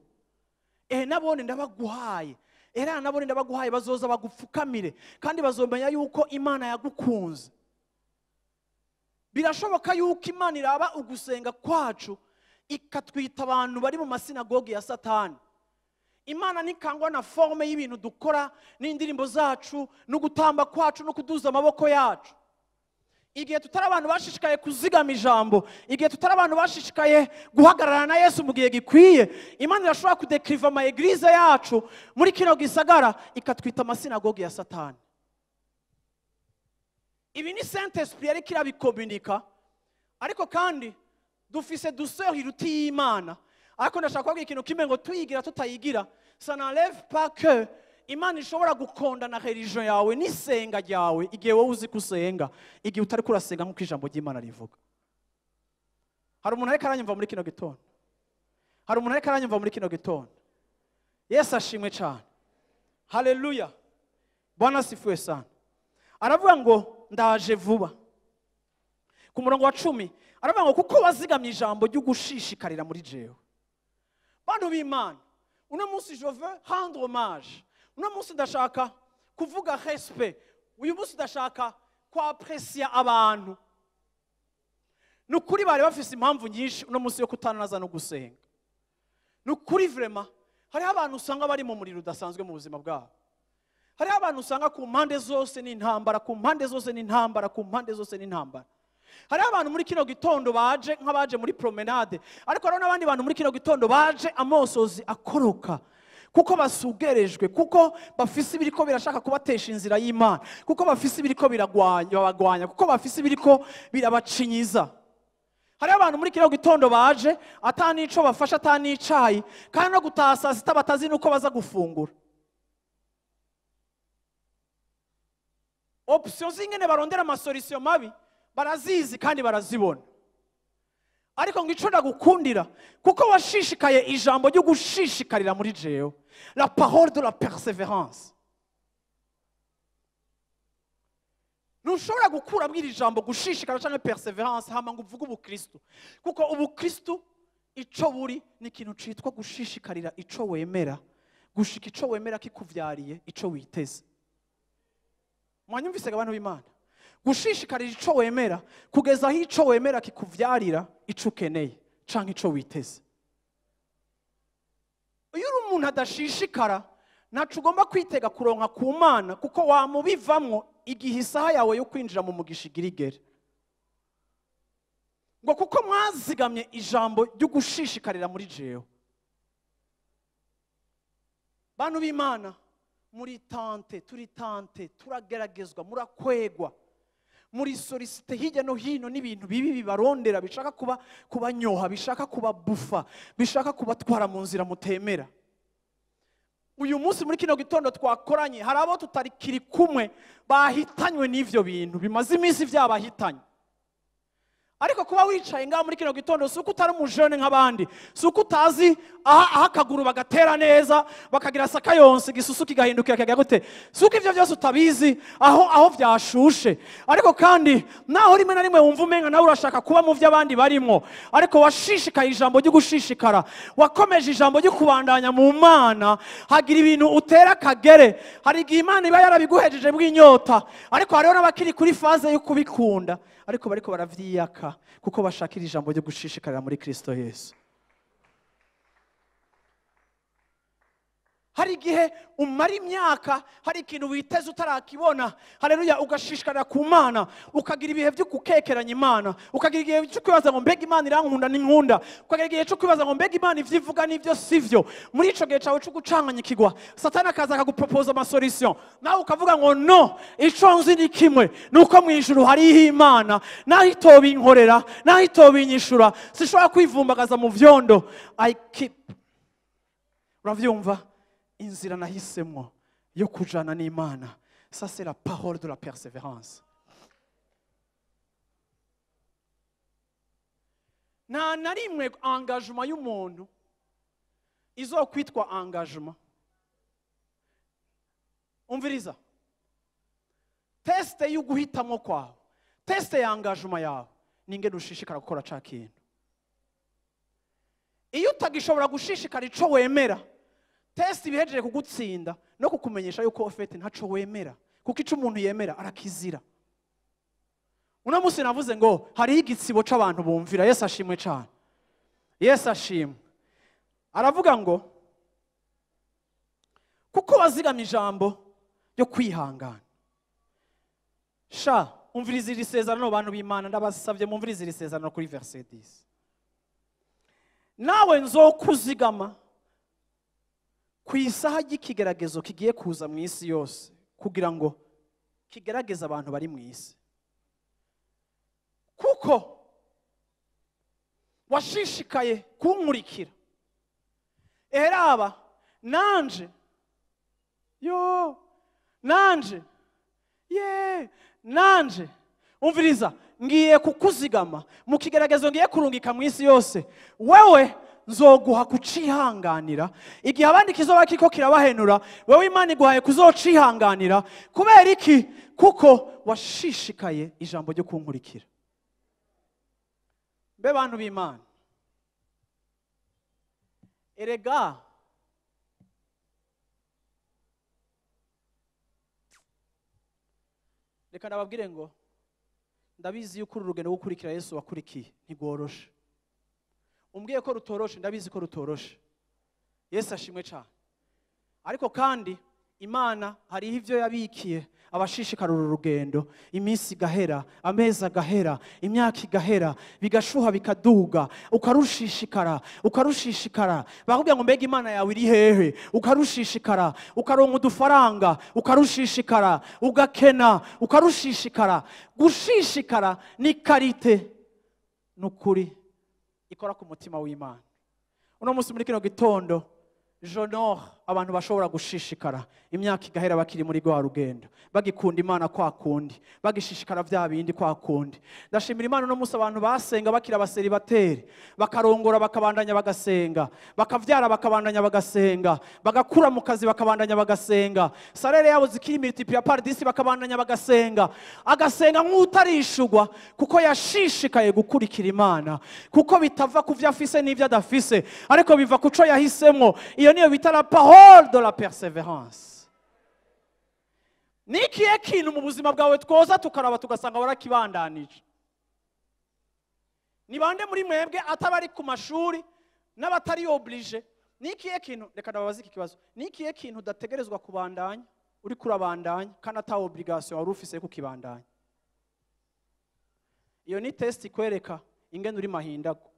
ehe nabone ndabaguhaye, era nabone ndabaguhaye, bazoza bagupfukamire kandi bazomenya yuko Imana yagukunze. Birashoboka yuko Imana iraba ugusenga kwacu ikatwita abantu bari mu masinagogi ya Satani. Imana ntikangwa na forme y'ibintu dukora n'indirimbo zacu no gutamba kwacu no kuduza amaboko yacu. Igihe tutari abantu bashishikaye kuzigama ijambo, igihe tutari abantu bashishikaye guhagararana na Yesu mu gihe gikwiye, Imana irashobora kudekriva ama eglise yacu muri kino gisagara ikatwita amasinagogi ya Satani. Ibi ni Saint Esprit ariko irabikomunika, ariko kandi dufise douceur iruti y'Imana. Ariko ndashaka kubabwira ikintu kimwe ngo tuyigira tutayigira, ça n'enlève pas que Imana ishobora gukonda na religion yawe n'isenga ryawe igihe wowe uzi kusenga, igihe utari kurasenga nk'uko ijambo ry'Imana rivuga. Hari umuntu ariko aranyumva muri kino gitondo? Hari umuntu ariko aranyumva muri kino gitondo? Yesu ashimwe cyane. Haleluya. Bwana sifiwe sana. Aravuga ngo ndaje vuba. Ku murongo wa 10 aravuga ngo kuko wazigamye ijambo ryo gushishikarira muri jewe. Bantu b'Imana, uno munsi je veux rendre hommage. Uno munsi ndashaka kuvuga respect. Uyu munsi ndashaka kwaprecia abantu. Nukuri bari bafise impamvu nyinshi uno munsi yo kutanaza no gusenga. Nukuri vraiment hariho abantu usanga bari mu muriro udasanzwe mu buzima bwabo. Hariho abantu usanga ku mpande zose n'intambara, ku mpande zose n'intambara, ku mpande zose n'intambara. Hariho abantu muri kino gitondo baje nk'abaje muri promenade, ariko hariho n'abandi bantu muri kino gitondo baje amosozi akoroka, kuko basugerejwe, kuko bafise ibiriko birashaka kubatesha inzira y'Imana, kuko bafise ibiriko biragwanya, kuko bafise ibiriko birabacinyiza. Hariho abantu muri kino gitondo baje atanico bafasha atanicayi, kandi no gutaha saa sita batazi nuko baza gufungura. Option zingene barondera amasolution mabi barazizi kandi barazibona. Ariko ngo ico ndagukundira kuko washishikaye ijambo ryo gushishikarira muri jewe, la parole de la persévérance. Ntushobora gukura bw'iri jambo gushishikara canke persévérance hama ngo uvuge ubukristo, kuko ubukristo ico buri ni ikintu citwa gushishikarira ico wemera, gushika ico wemera kikuvyariye ico witeze. Mwanyumvise abantu b'Imana? Gushishikarira ico wemera kugeza aho ico wemera kikuvyarira ico ukeneye canke ico witeze. Iyo uri umuntu adashishikara ntaco ugomba kwitega kuronka ku Mana, kuko wamubivamwo igihe isaha yawe yo kwinjira mu mugisha igirigere. Ngo kuko mwazigamye ijambo ryo gushishikarira muri jewe. Bantu b'Imana, muri tante, turi tante, turageragezwa, murakwegwa, muri solicite hirya no hino n'ibintu bibi bibarondera, bishaka kuba kubanyoha, bishaka kubabufa, bishaka kubatwara mu nzira mutemera. Uyu munsi muri kino gitondo twakoranye, hari abo tutarikiri kumwe bahitanywe n'ivyo bintu bimaze iminsi vyabahitanye. Ariko kuba wicaye ngaho muri kino gitondo si uko utari umujene nk'abandi, si uko utazi aha akaguru bagatera neza bakagira sakayonse igisusu kigahindukira kikagira gute, si uko ivyo byose utabizi aho vyashushe. Ariko kandi naho rimwe na rimwe wumva umenga nawe urashaka kuba mu vy'abandi barimo, ariko washishikaye ijambo ryo gushishikara, wakomeje ijambo ryo kubandanya mu Mana, hagira ibintu utera kagere. Hari igihe Imana iba yarabiguhejeje bw'inyota, ariko hariho n'abakiri kuri faze yo kubikunda, ariko bariko baravyiyaka kuko bashakira ijambo ryo gushishikarira muri Kristo Yesu. Hari igihe umara imyaka hari ikintu witeze utarakibona, haleluya, ugashishikarira ku Mana, ukagira ibihe byo gukekeranya Imana, ukagira igihe cyo kwibaza ngo mbega Imana irankunda n'inkunda, ukagira igihe cyo kwibaza ngo mbega Imana ivyo ivuga n'ivyo sivyo. Muri ico gihe cawe cyo gucanganyikirwa, Satani akaza akagupropose ama solution, nawe ukavuga ngo no, ico nzi ni kimwe, nuko mu ijuru hariho Imana, naho itobinkorera, naho itobinyishura, sishobora kwivumbagaza mu vyondo. I keep, uravyumva, inzira nahisemo yo kujana n'Imana. Ça c'est la parole de la persévérance. Nta na rimwe engagement y'umuntu izokwitwa engagement. Umviriza, teste y'uguhitamo kwawe, teste ya engagement yawe ni ingene ushishikara gukora ca kintu. Iyo utagishobora gushishikara ico wemera, test ibihejeje kugutsinda no kukumenyesha yuko ofete ntaco wemera, kuko ico umuntu yemera arakizira. Uno munsi navuze ngo hariho igitsibo c'abantu bumvira. Yesu ashimwe cyane, Yesu ashimwe. Aravuga ngo kuko wazigama ijambo ryo kwihangana. Sha, umviriza iri sezerano bantu b'Imana, ndabasavye mumvirize iri sezerano kuri verset 10. Nawe nzokuzigama ku isaha y'ikigeragezo kigiye kuza mu isi yose, kugira ngo kigerageze abantu bari mu isi. Kuko washishikaye kunkurikira, eraba nanje yo nanje ye nanje, umviriza, ngiye kukuzigama mu kigeragezo ngiye kurungika mu isi yose, wewe nzoguha kucihanganira. Igihe abandi kizoba kiko kirabahenura, wewe Imana iguhaye kuzocihanganira. Kubera iki? Kuko washishikaye ijambo ryo kunkurikira. Mbe bantu b'Imana, erega reka ndababwire ngo ndabizi yuko uru rugendo gukurikira Yesu wakurikiye ntigworoshe. Umbwiye ko rutoroshe, ndabizi ko rutoroshe. Yesu ashimwe cyane. Ariko kandi Imana hariho ivyo yabikiye abashishikara uru rugendo. Iminsi igahera, amezi agahera, imyaka igahera, bigashuha bikaduga, ukarushishikara, ukarushishikara. Bakubwira ngo mbega Imana yawe iri hehe, ukarushishikara, ukaronka udufaranga, ukarushishikara, ugakena, ukarushishikara. Gushishikara ni karite nukuri ikora ku mutima w'Imana. Uno munsi muri kino gitondo, j'honore abantu bashobora gushishikara imyaka igahera bakiri muri rwa rugendo, bagikunda Imana kwa kundi, bagishishikara vya bindi kwa kundi. Ndashimira Imana uno munsi abantu basenga bakiri abaseribateri, bakarongora bakabandanya bagasenga, bakavyara bakabandanya bagasenga, bagakura mu kazi bakabandanya bagasenga, salaire yabo zikiri multiplier par 10 bakabandanya bagasenga, agasenga nk'utarishugwa kuko yashishikaye gukurikira Imana, kuko bitava ku vyo afise n'ivyo adafise, ariko biva ku co yahisemwo. Iyo niyo bita la parole de la persévérance. Nikiye kintu mu buzima bwawe twoza tukaraba tugasanga warakibandanije. Ni bande muri mwebwe atabari ku mashuri n'abatari obligé? Nikiye kintu, reka ndababaze iki kibazo, nikiye kintu udategerezwa kubandanya uri kurabandanya kandi ata obligation wari ufise kukibandanya? Iyo ni test ikwereka ingene uri mahindago.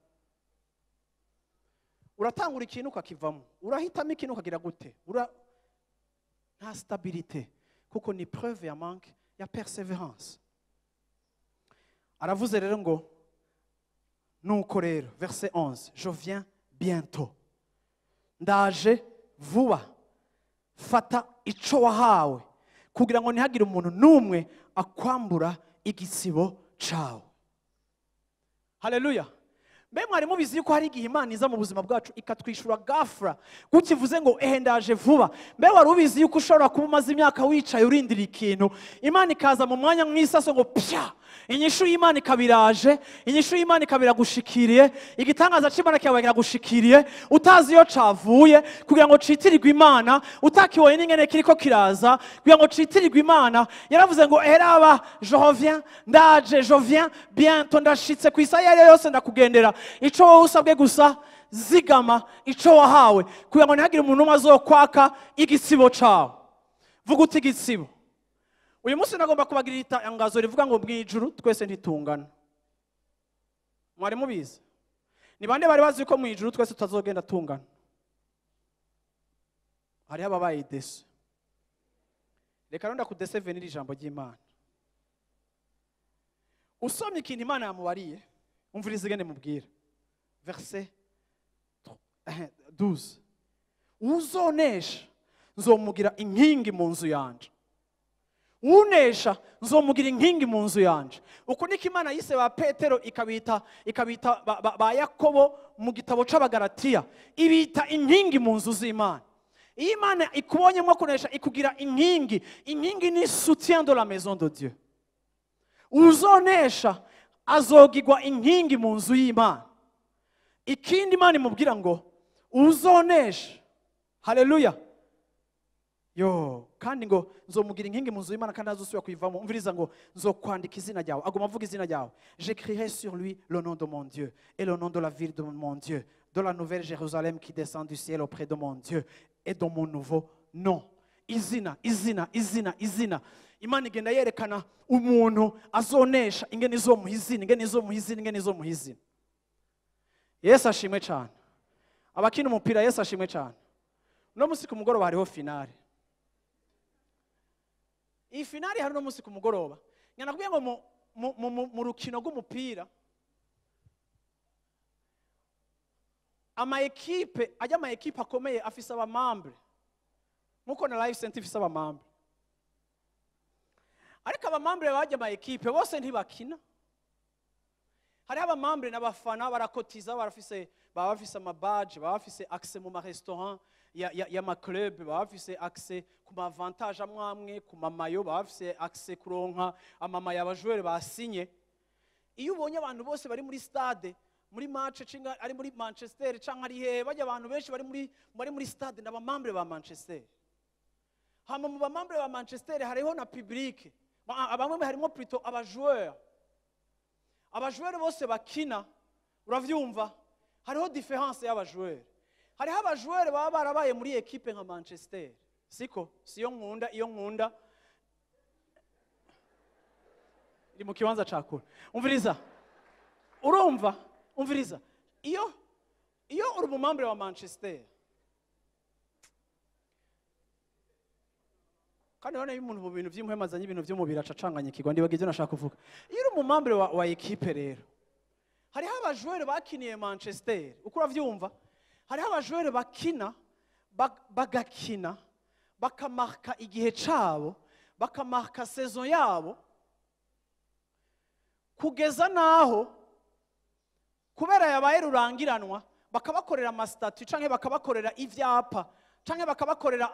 Uratangura ikintu ukakivamo, urahitamo ikintu ukagira gute, nta stabilité, kuko ni preuve ya manque ya persévérance. Aravuze rero ngo nuko rero verset 11, je viens bientôt, ndaje vuba, fata ico wahawe kugira ngo ntihagire umuntu n'umwe akwambura igitsibo cawe. Haleluya. Mbe mwari mubizi yuko hari igihe Imana iza mu buzima bwacu ikatwishura gafra, gukivuze ngo ehe ndaje vuba. Mbe wari ubizi yuko ushobora kuba umaze imyaka wicaye urindira ikintu, Imana ikaza mu mwanya mw'isaso ngo pya, inyishu y'Imana ikabiraje, inyishu y'Imana ikabiragushikiriye, igitangaza c'Imana kikaba kiragushikiriye, utazi iyo cavuye kugira ngo citirirwe Imana, utakiboye n'ingene kiriko kiraza kugira ngo citirirwe Imana. Yaravuze ngo eraba je reviens, ndaje, je viens bientôt, ndashitse ku isaha iyo yose ndakugendera. Ico wowe usabwe gusa zigama ico wahawe kugira ngo ntihagire umuntu umwe azokwaka igitsibo cawe. Vuga uti igitsibo. Uyu munsi nagomba kubagirira itangazo rivuga ngo mwijuru twese ntitungana. Mwari mubizi? Ni bande bari bazi ko mwijuru twese tutazogenda tungana? Hariho ababaye déçus. Reka rero ndakudesevenira ijambo ry'Imana. Usomye ikintu Imana yamubariye, umvirize ingene mubwira. Verset 12. Uzonesha nzomugira inkingi mu nzu yanje. Unesha nzomugira inkingi mu nzu yanje. Uko niko Imana yise ba Petero, ikabita ba Yakobo mu gitabo c'Abagalatiya, ibita inkingi mu nzu z'Imana. Iyo Imana ikubonyemo kunesha ikugira inkingi. Inkingi ni soutien de la maison de Dieu. Uzonesha azogigwa inkingi mu nzu y'Imana. Ikindi Imana imubwira ngo uzonesha, haleluya, yo kandi ngo nzomugira inkingi mu nzu y'Imana kandi azosubira kuyivamo. Umviriza ngo nzokwandika izina ryawe, aguma avuga izina ryawe. J'écrirai sur lui le nom de mon Dieu et le nom de la ville de mon Dieu, de la nouvelle Jérusalem qui descend du ciel auprès de mon Dieu et de mon nouveau nom. Izina, izina, izina, izina. Imana igenda yerekana umuntu azonesha ingene izomuha izina, ingene izomuha izina, ingene izomuha izina. Yesu ashimwe cyane. Abakina umupira, Yesu ashimwe cyane. Uno munsi ku mugoroba hariho finale. Iyi finale hari uno munsi ku mugoroba. Nyanakubwiye ngo mu rukino rw'umupira, ama ekipe ajya, ama ekipe akomeye afise aba membres, nkuko na Life Center ifise aba membres. Ariko aba membres bajya ama ekipe bose ntibakina. Hariho aba membres n'abafana, barakotiza, barafise, baba bafise ama badges, baba bafise accès mu ma restaurant y'ama club, baba bafise accès ku ma avantage amwe amwe, ku ma maillots, baba bafise accès kuronka ama maillots aba joueurs basinye. Iyo ubonye abantu bose bari muri stade muri match, cinga ari muri Manchester canke ari hehe, bajya abantu benshi bari muri stade n'aba membres ba Manchester. Hama mu ba membres ba Manchester hariho na public, abamwe harimo plutôt aba joueurs. Aba joueurs bose bakina, uravyumva, hariho différence y'aba joueurs. Hariho aba joueurs baba barabaye muri équipe nka Manchester, siko siyo nkunda, iyo nkunda iri mu kibanza ca kure. Umviriza, urumva, umviriza, iyo uri umu membre wa Manchester, kandi urabona iyo umuntu mu bintu vy'impwemu azanye ibintu vy'umubiri aca acanganyikirwa, ndibaga ivyo nashaka kuvuga. Iyo uri umu membre wa équipe rero, hariho aba joueurs bakiniye Manchester, uko uravyumva, hariho aba joueurs bakina, bagakina bakamarka igihe cabo, bakamarka saison yabo, kugeza naho kubera yabaye rurangiranwa bakabakorera ama statues canke bakabakorera ivyapa canke bakabakorera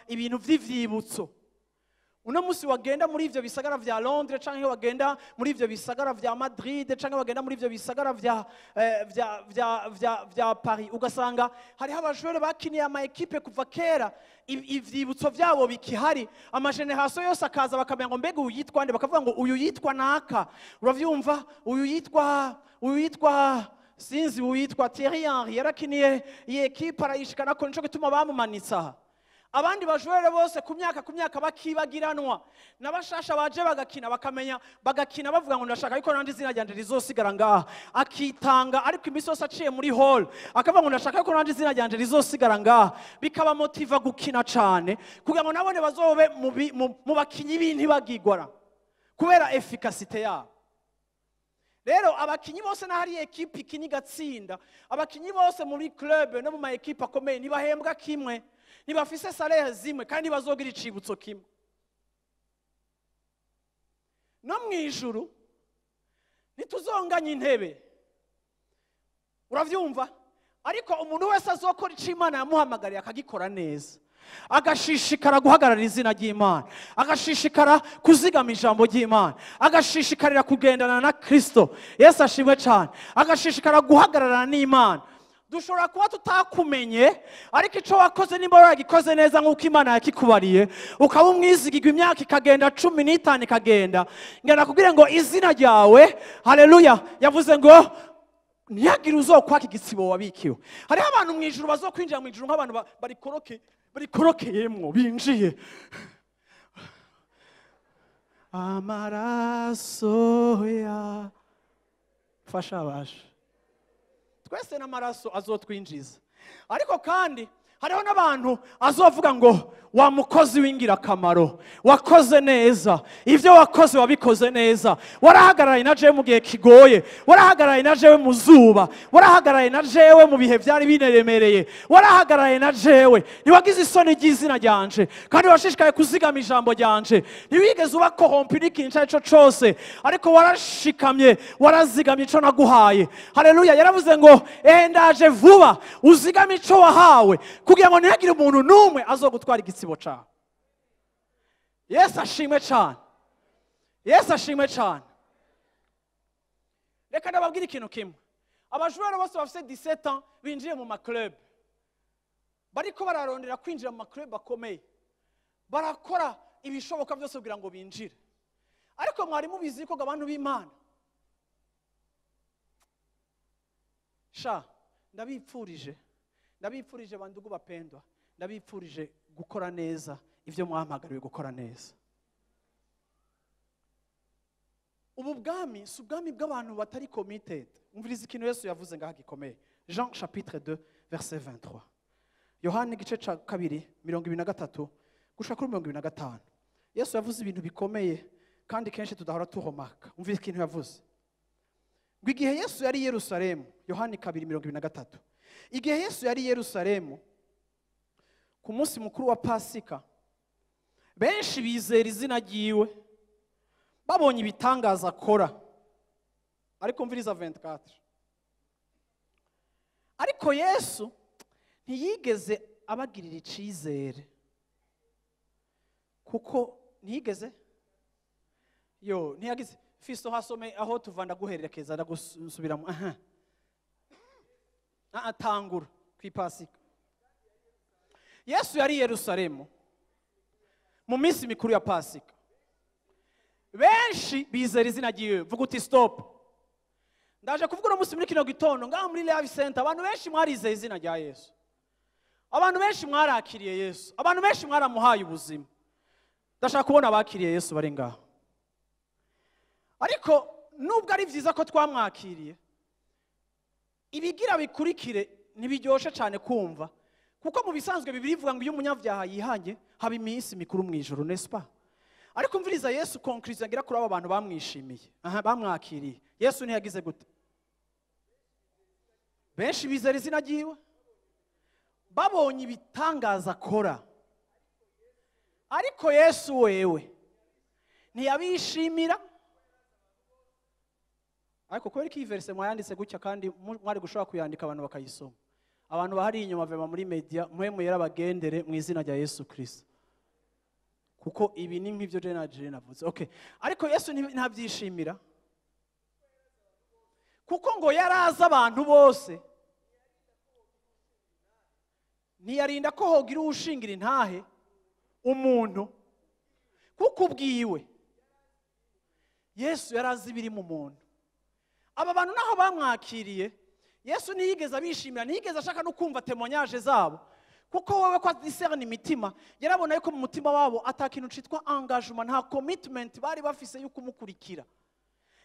ibintu vy'ivyibutso. Uno musi wagenda muri ivyo bisagara vya Londres canke wagenda muri ivyo bisagara vya Madrid canke wagenda muri ivyo bisagara vya Paris, ugasanga hariho aba joueurs bakiniye ama ekipe kuva kera, ivyibutso vyabo bikihari, ama générations yose akaza bakamenya ngo mbega uyu yitwa nde, bakavuga ngo uyu yitwa naka, uravyumva, uyu yitwa sinzi, uyu yitwa Thierry Henry, yarakiniye iyi ekipe arayishikana ko nico gituma bamumanitse aha. Abandi ba joueurs bose ku myaka bakibagiranwa, n'abashasha baje bagakina, bakamenya, bagakina bavuga ngo ndashaka ariko nandi izina ryanje rizosigara ngaha. Akitanga, ariko iminsi yose aciye muri hall akavuga ngo ndashaka ariko nandi izina ryanje rizosigara ngaha, bikabamotiva gukina cane kugira ngo nabone bazobe mu bakinyi b'intibagirwa kubera efficacité yabo. Rero abakinyi bose n'ahari ekipe ikina igatsinda, abakinyi bose muri club no mu ma ekipe akomeye ntibahembwa kimwe, ntibafise salaire zimwe, kandi ntibazogira icibutso kimwe. No mu ijuru Ntituzonganya intebe. Uravyumva? Ariko umuntu wese azokora ico Imana yamuhamagariye akagikora neza, agashishikara guhagarara izina ry'Imana, agashishikara kuzigama ijambo ry'Imana, agashishikarira kugendana na Kristo, Yesu ashimwe cyane, agashishikara guhagararana n'Imana. Dushobora kuba tutakumenye, ariko ico wakoze nimba waragikoze neza nk'uko Imana yakikubariye, ukaba umwizigirwa imyaka ikagenda 15 ikagenda, ngenda kubwire ngo izina ryawe, haleluya, yavuze ngo ntihagire uzokwaka igitsibo wabikiwe. Hariho abantu mu ijuru bazokwinjira mu ijuru nk'abantu barikorokeyemwo binjiye. Amaraso ya fasha abasha. Twese n'amaraso azotwinjiza. Ariko kandi hariho n'abantu azovuga ngo wa mukozi w'ingirakamaro, wakoze neza, ivyo wakoze wabikoze neza, warahagararaye na jewe mu gihe kigoye, warahagararaye na jewe mu zuba, warahagararaye na jewe mu bihe vyari bineremereye, warahagararaye na jewe, ntiwagize isoni ry'izina ryanje, kandi washishikaye kuzigama ijambo ryanje, ntiwigeze uba corrompu n'ikintu ico arico cose, ariko warashikamye, warazigamye ico naguhaye. Haleluya, yaravuze ngo ndaje vuba, uzigame ico wahawe, kugira ngo ntihagire umuntu n'umwe azogutwara igitsibo cawe. Yesu ashimwe cyane. Yesu ashimwe cyane. Reka ndababwire ikintu kimwe. Abajura bose bafite 17 ans binjiye mu maclub, bariko bararondera kwinjira mu maclub akomeye, barakora ibishoboka byose kugira ngo binjire. Ariko mwari mubizi ko abantu b'Imana, sha ndabipfurije, ndabipfurije bandugu bapendwa, ndabipfurije gukora neza ivyo mwahamagariwe gukora neza. Ubu bwami si ubwami bw'abantu batari committed. Umviriza ikintu Yesu yavuze ngaha gikomeye. Jean chapitre 2 verset 23. Yohana igice ca 2 23 gushika kuri 25. Yesu yavuze ibintu bikomeye kandi kenshi tudahora tuhomaka. Umviriza ikintu yavuze. Ngo igihe Yesu yari i Yerusalemu, Yohana 2:23. Igihe Yesu yari i Yerusalemu ku munsi mukuru wa Pasika, benshi bizera izina ryiwe babonye ibitangaza akora. Ariko umviriza 24. Ariko Yesu ntiyigeze abagirira icizere, kuko ntiyigeze yo ntiyagize fiso hasome aho tuva ndaguherekeza ndagusubiramo. Aha atangura ku Pasika. Yesu yari i Yerusalemu mu minsi mikuru ya Pasika, benshi bizera izina ryiwe. Vuga uti stop. Ndaje kuvuga uno munsi muri kino gitondo ngaha muri Live Center, abantu benshi mwarizeye izina rya Yesu, abantu benshi mwarakiriye Yesu, abantu benshi mwaramuhaye ubuzima. Ndashaka kubona abakiriye Yesu bari ngaho. Ariko nubwo ari vyiza ko twamwakiriye, ibigira bikurikire ntibiryoshe cyane kumva, kuko mu bisanzwe Bibiliya ivuga ngo iyo umunyabyaha yihanye haba iminsi mikuru mu ijuru, n'est-ce pas? Ariko umviriza Yesu conclusion agira kuri abo bantu bamwishimiye, aha bamwakiriye. Yesu ntiyagize gute? Benshi bizera izina ryiwe babonye ibitangaza akora, ariko Yesu wewe ntiyabishimira. Ariko kubera ko iyi verse mwayanditse gutya kandi mwari gushobora kuyandika abantu bakayisoma, abantu bahari inyuma vema muri media mwe muyera bagendere mu izina rya Yesu Kristo, kuko ibi ni nk'ivyo je na je navuze. Okay, ariko Yesu ntabyishimira, kuko ngo yaraza abantu bose, ntiyarinda ko hogira ushingira intahe umuntu, kuko ubwiwe Yesu yarazi ibiri mu muntu. Aba bantu naho bamwakiriye, Yesu ntiyigeze abishimira, ntiyigeze ashaka no kumva témoignage zabo, kuko wewe ko discerne imitima, yarabona yuko mu mutima wabo atakintu citwa engagement, nta commitment bari bafise yuko kumukurikira.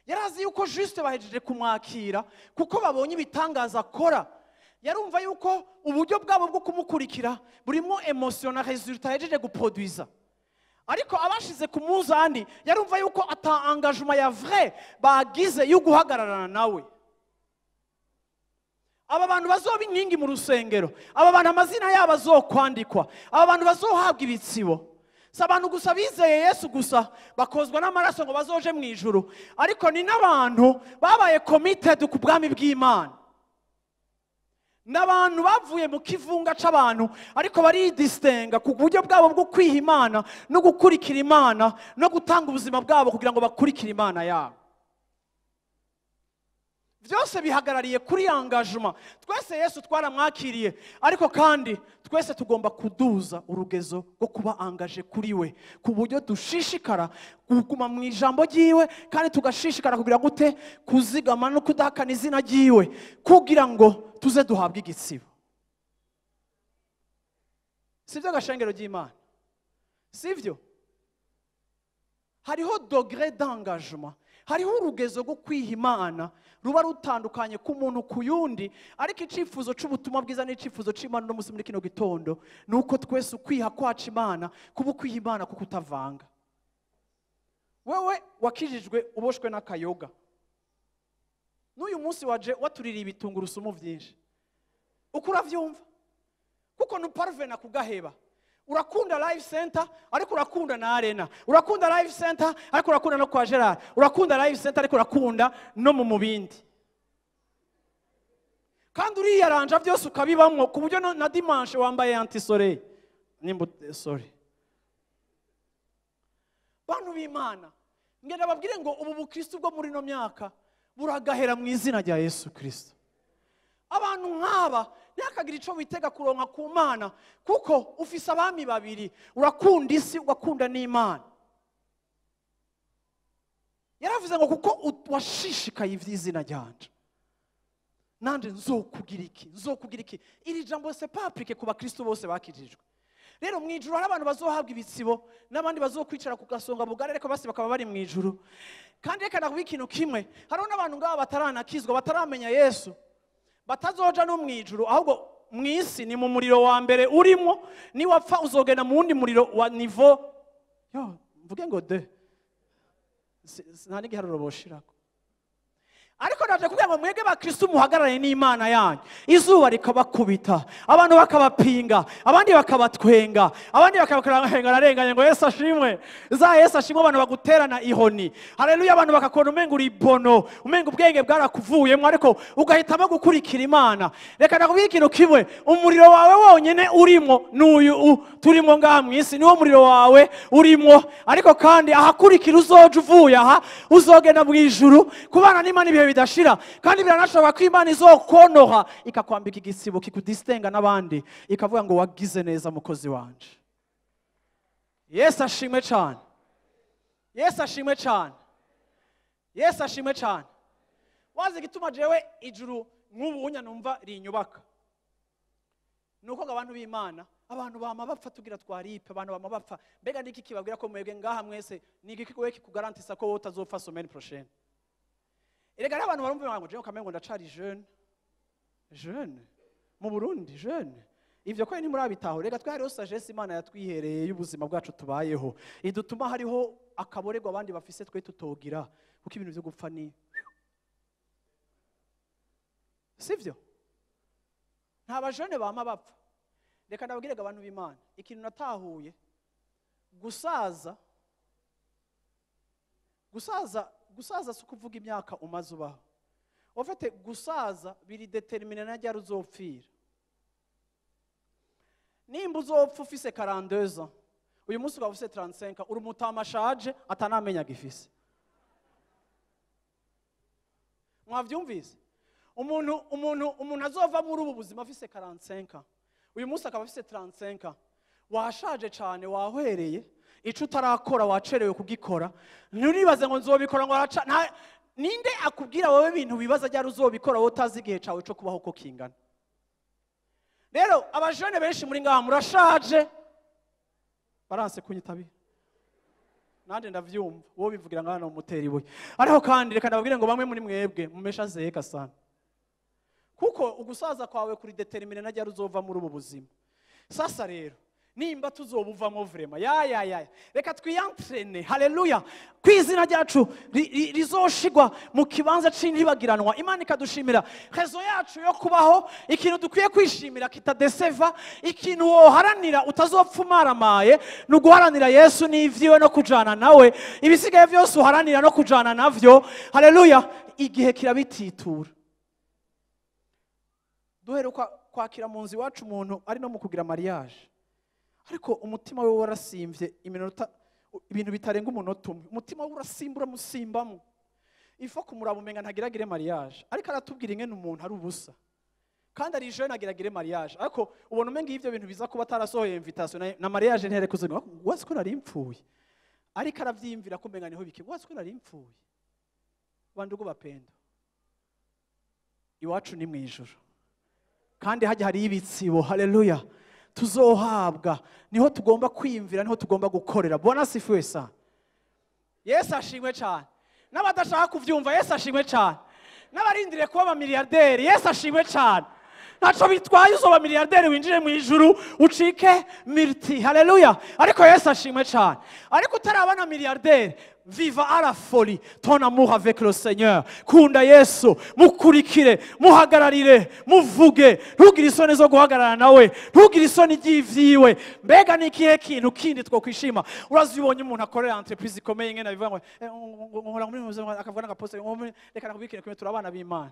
Yarazi yuko juste bahejeje kumwakira kuko babonye ibitangaza akora. Yarumva yuko uburyo bwabo bwo kumukurikira burimo emotion na résultat yahejeje guproduiza. Ariko abashize ku munzani, yarumva yuko ata engagement ya vrai bagize yo guhagararana nawe. Aba bantu bazoba inkingi mu rusengero, aba bantu amazina yabo azokwandikwa, aba bantu bazohabwa ibitsibo, Si abantu gusa bizeye Yesu gusa bakozwa n'amaraso ngo bazoje mu ijuru, ariko ni n'abantu babaye committed ku bwami bw'Imana. N'abantu bavuye mu kivunga c'abantu ariko baridistenga ku buryo bwabo bwo kwiha Imana no gukurikira Imana no gutanga ubuzima bwabo kugira ngo bakurikire Imana yabo. Byose bihagarariye kuri engagement. Twese Yesu twaramwakiriye, ariko kandi twese tugomba kuduza urugezo rwo kuba engagé kuri we, ku buryo dushishikara kuguma mu ijambo ryiwe, kandi tugashishikara kugira gute kuzigama no kudahakana izina ryiwe, kugira ngo tuze duhabwe igitsibo. Sivyo gashengero ry'Imana? Sivyo? Hariho degré d'engagement, hariho urugezo rwo kwiha Imana ruba rutandukanye ku muntu ku yundi. Ariko icifuzo c'ubutumwa bwiza n'icifuzo c'Imana no musi muri kino gitondo nuko twese ukwiha kwacu Imana kuba ukwiha Imana kuko utavanga. Wewe wakijijwe uboshwe n'akayoga, n'uyu munsi waje watuririye ibitungurusumu vyinshi, uko uravyumva kuko ntuparvena kugaheba. Urakunda Life Center ariko urakunda na Arena, urakunda Life Center ariko urakunda no kwa Gerard, urakunda Life Center ariko urakunda no mu mubindi, kandi uriyaranja byose ukabibamwo ku buryo na dimanche wambaye anti-soleil nimba sorry. Bantu b'Imana, ngenda babwire ngo ubu bukristo bwo muri no myaka buragahera mu izina rya Yesu Kristo. Abantu nk'aba ntihakagire ico witega kuronka ku Mana, kuko ufise abami babiri, urakunda isi ugakunda n'Imana. Yaravuze ngo kuko washishikaye ivy'izina ryanje, nanje nzokugira iki, nzokugira iki. Iri jambo c'est pas appliqué ku bakristo bose bakijijwe. Rero mu ijuru hari abantu bazohabwa ibitsibo n'abandi bazokwicara ku gasonga bugari, ariko basi bakaba bari mu ijuru. Kandi reka nakuba ikintu kimwe, hariho n'abantu ngaba bataranakizwa, bataramenya Yesu, batazoja no mu ijuru, ahubwo mu isi ni mu muriro wa mbere urimo, niwapfa uzogenda mu wundi muriro wa niveau yo mvuge ngo de nta n'igiharuro boshirako. Ariko naje kugira ngo mwege bakristo muhagarare n'Imana yanyu, izuba rikabakubita, abantu bakabapinga, abandi bakabatwenga, abandi bakabakurenga ararenganye ngo Yesu ashimwe, za Yesu ashimwe, abantu baguterana ihoni, haleluya, abantu bakakubona umenga uri bono, umenga ubwenge bwarakuvuyemo, ariko ugahitamo gukurikira Imana. Reka nakubwire ikintu kimwe, umuriro wawe wonyene urimo n'uyu turimo ngaha mu isi, niwo muriro wawe urimo, ariko kandi ahakurikira uzoja uvuye aha uzogenda mu ijuru kubana n'Imana ibihe bidashira. Kandi biranashoboka ko Imana izokonoha ikakwambika igisibo kikudistenga n'abandi, ikavuga ngo wagize neza mukozi wanje. Yesu ashimwe cyane, Yesu ashimwe cyane, Yesu ashimwe cyane. Wazi gituma jewe ijuru nk'ubu unya numva rinyubaka, nuko abantu b'Imana, abantu bama bapfa tugira twaripe, abantu bama bapfa. Mbega niki kibabwira ko mwebwe ngaha mwese niki kikowe kikugarantisa ko utazopfa semaine prochaine? Erega hari abantu barumva ngo jewe kamengo ndacari jeune, jeune mu Burundi, jeune. Ivyo ko ntimurabitaho. Rega twe hariho sagesse Imana yatwihereye y'ubuzima bwacu tubayeho, idutuma hariho akaborerwa abandi bafise twe tutogira, kuko ibintu byo gupfa ni sivyo. Nta bajene bama bapfa. Reka ndababwire abantu b'Imana ikintu natahuye, gusaza, gusaza, gusaza si ukuvuga imyaka umaze ubaho. Ufite gusaza biri determine na ryari uzopfira. Nimba uzopfa ufise 42 ans, uyu munsi ukaba ufise 35, uri umutama ashaje atanamenya gifise. Mwavyumvise? Umuntu azova muri ubu buzima afise 45, uyu munsi akaba afise 35, washaje cane, wahwereye, ico utarakora wacerewe kugikora. Nturibaze ngo nzobikora ngo araca, ninde akubwira wowe ibintu wibaza ryari uzobikora wowe utazi igihe cawe co kubaho ko kingana? Rero abajene benshi muri ngaha murashaje, baranse kunyitabira, nande ndavyumva wowe bivugira ngaha no mutera ibuye. Ariko kandi reka ndababwire ngo bamwe muri mwebwe mumesha zeka sana, kuko ugusaza kwawe kuri determine na ryari uzova muri ubu buzima. Sasa rero Nimba tuzobuvamo vraiment, ya ya ya, reka twiyantrene. Haleluya! Ku izina ryacu rizoshigwa mu kibanza c'intibagiranwa, Imana ikadushimira raison yacu yo kubaho, ikintu dukwiye kwishimira kitadeseva, ikintu woharanira utazopfa umaramaye, ni uguharanira Yesu n'ivyiwe no kujana nawe. Ibisigaye vyose uharanira no kujana navyo, haleluya, igihe kirabititura. Duheruka kwakira mu nzu iwacu umuntu ari no mu kugira mariage, ariko umutima we warasimvye iminota, ibintu bitarenga umunota umwe, umutima we urasimba, uramusimbamo ifo kumuraba umenga ntagiragire mariage, ariko aratubwira ingene umuntu ari ubusa kandi ari jeune agiragire mariage, ariko ubona umenga ivyo bintu biza kuba atarasohoye invitation na mariage ntihere kuzunga. Wazi ko nari mpfuye, ariko aravyiyumvira ko umenga niho biki. Wazi ko nari mpfuye. Bandugu bapendo, iwacu ni mwijuru kandi hajya hari ibitsibo. Haleluya! Tuzohabwa, niho tugomba kwiyumvira, niho tugomba gukorera. Bwana asifiwe sana. Yesu ashimwe cyane. N'abadashaka kuvyumva, Yesu ashimwe cyane. N'abarindiriye kuba abamiliyarderi, Yesu ashimwe cyane. Ntaco bitwaye uzoba miliyarderi winjire mu ijuru ucike multi. Haleluya! Ariko Yesu ashimwe cyane. Ariko utaraba na miliyarderi, viva à la folie ton amour avec le Seigneur. Kunda Yesu, mukurikire, muhagararire, muvuge, ntugire isoni zo guhagarara nawe, ntugire isoni ry'ivyiwe. Mbega ni ikihe kintu kindi twokwishima? Urazi ubonye umuntu akorera entreprise ikomeye ingene bivuga ngo nkora muri akavuga n'agaposte ngo reka nakubwire ikintu kimwe: turabana b'Imana,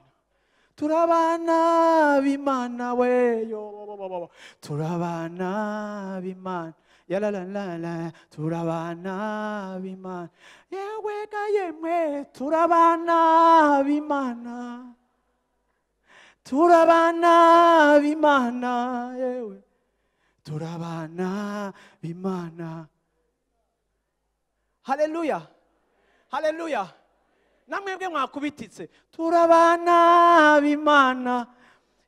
turabana b'Imana we yo, turabana b'Imana ya la la la la, turabana b'Imana yewe ga yemwe, turabana b'Imana, turabana b'Imana yewe, turabana b'Imana. Haleluya, haleluya! Namwebwe mwakubititse, turabana b'Imana.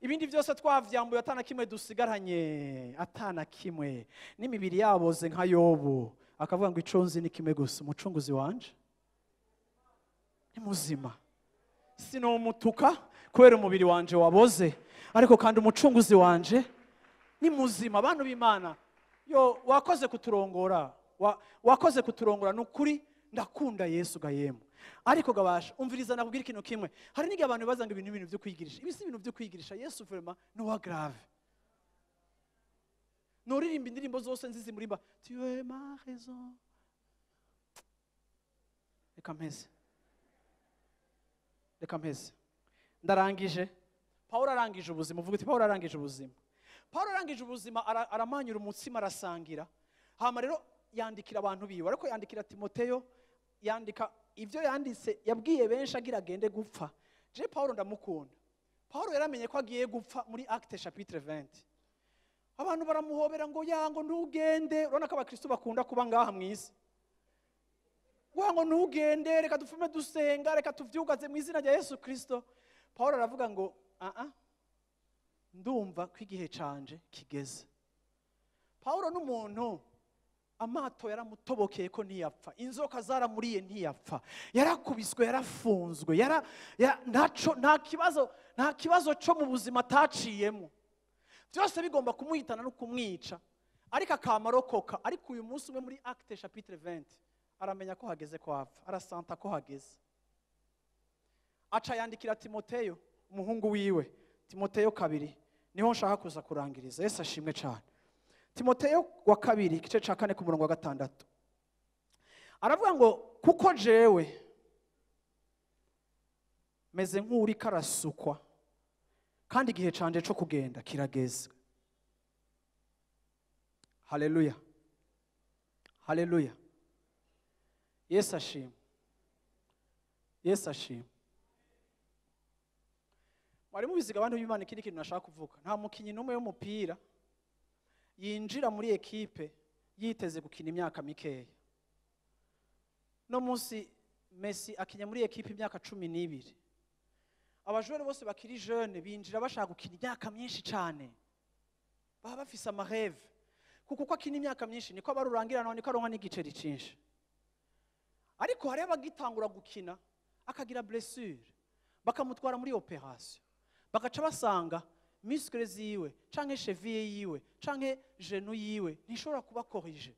Ibindi byose twavyambuye, atana kimwe dusigaranye, atana kimwe, n'imibiri yaboze nka Yobu akavuga ngo ico nzi ni kimwe gusa, umucunguzi wanje ni muzima, sinomutuka kubera umubiri wanje waboze, ariko kandi umucunguzi wanje ni muzima. Abantu b'Imana yo, wakoze kuturongora, wakoze kuturongora. Ni ukuri ndakunda Yesu gayemu, ariko gabasha umviriza, nakubwira ikintu kimwe. Hari n'igihe abantu baza ngo ibintu ibintu byo kwigirisha, ibi si ibintu byo kwigirisha. Yesu vraiment ni uwa grave. Nuririmba indirimbo zose nzizi murimba, tu es ma raison. Reka mpeze, reka mpeze, ndarangije. Pawulo arangije ubuzima, uvuga uti Pawulo arangije ubuzima. Pawulo arangije ubuzima, aramanyura umutsima, arasangira, hama rero yandikira abantu biwe, ariko yandikira Timoteyo, yandika ibyo yanditse, yabwiye benshi agira agende gupfa. Je Pawulo ndamukunda. Pawulo yaramenye ko agiye gupfa muri Acte chapitre 20. Abantu baramuhobera ngo yango ntugende. Urabona ko abakristo bakunda kuba ngaha mu isi, ngo ntugende, reka dupfume dusenga, reka tuvyugaze mu izina rya Yesu Kristo. Pawulo aravuga ngo aa, ndumva ko igihe canje kigeze. Pawulo n'umuntu amato yaramutobokeye ko ntiyapfa, inzoka zaramuriye ntiyapfa, yarakubiswe, yarafunzwe, ntaco, nta kibazo, nta kibazo cyo mu buzima ataciyemo. Byose bigomba kumuhitana no kumwica, ariko akamarokoka. Ariko uyu munsi umwe muri Acte chapitre 20 aramenya ko hageze ko apfa, arasanta ko hageze, aca yandikira Timoteyo umuhungu wiwe. Timoteyo kabiri niho nshaka kuza kurangiriza. Yesu ashimwe cyane. Timoteyo wa kabiri igice ca 4 ku murongo wa 6 aravuga ngo kuko jewe meze nk'uri karasukwa kandi igihe canje co kugenda kirageze. Haleluya, haleluya! Yesu ashimwe, Yesu ashimwe. Mwari mubiziga abantu b'Imana? Ikindi kintu nashaka kuvuga, nta mukinyi n'umwe w'umupira yinjira muri ekipe yiteze gukina imyaka mikeya. No munsi Messi akinya muri ekipe imyaka 12. Abajene bose bakiri jeune binjira bashaka gukina imyaka myinshi cyane, baba bafise ama rêve, kuko uko akina imyaka myinshi niko abarurangira, niko aronka n'igiceri cinshi. Ariko hari abagitangura gukina akagira blessure, bakamutwara muri opération, bagaca basanga Muscle ziwe canke cheville yiwe canke genou yiwe ntishobora kuba corrigé.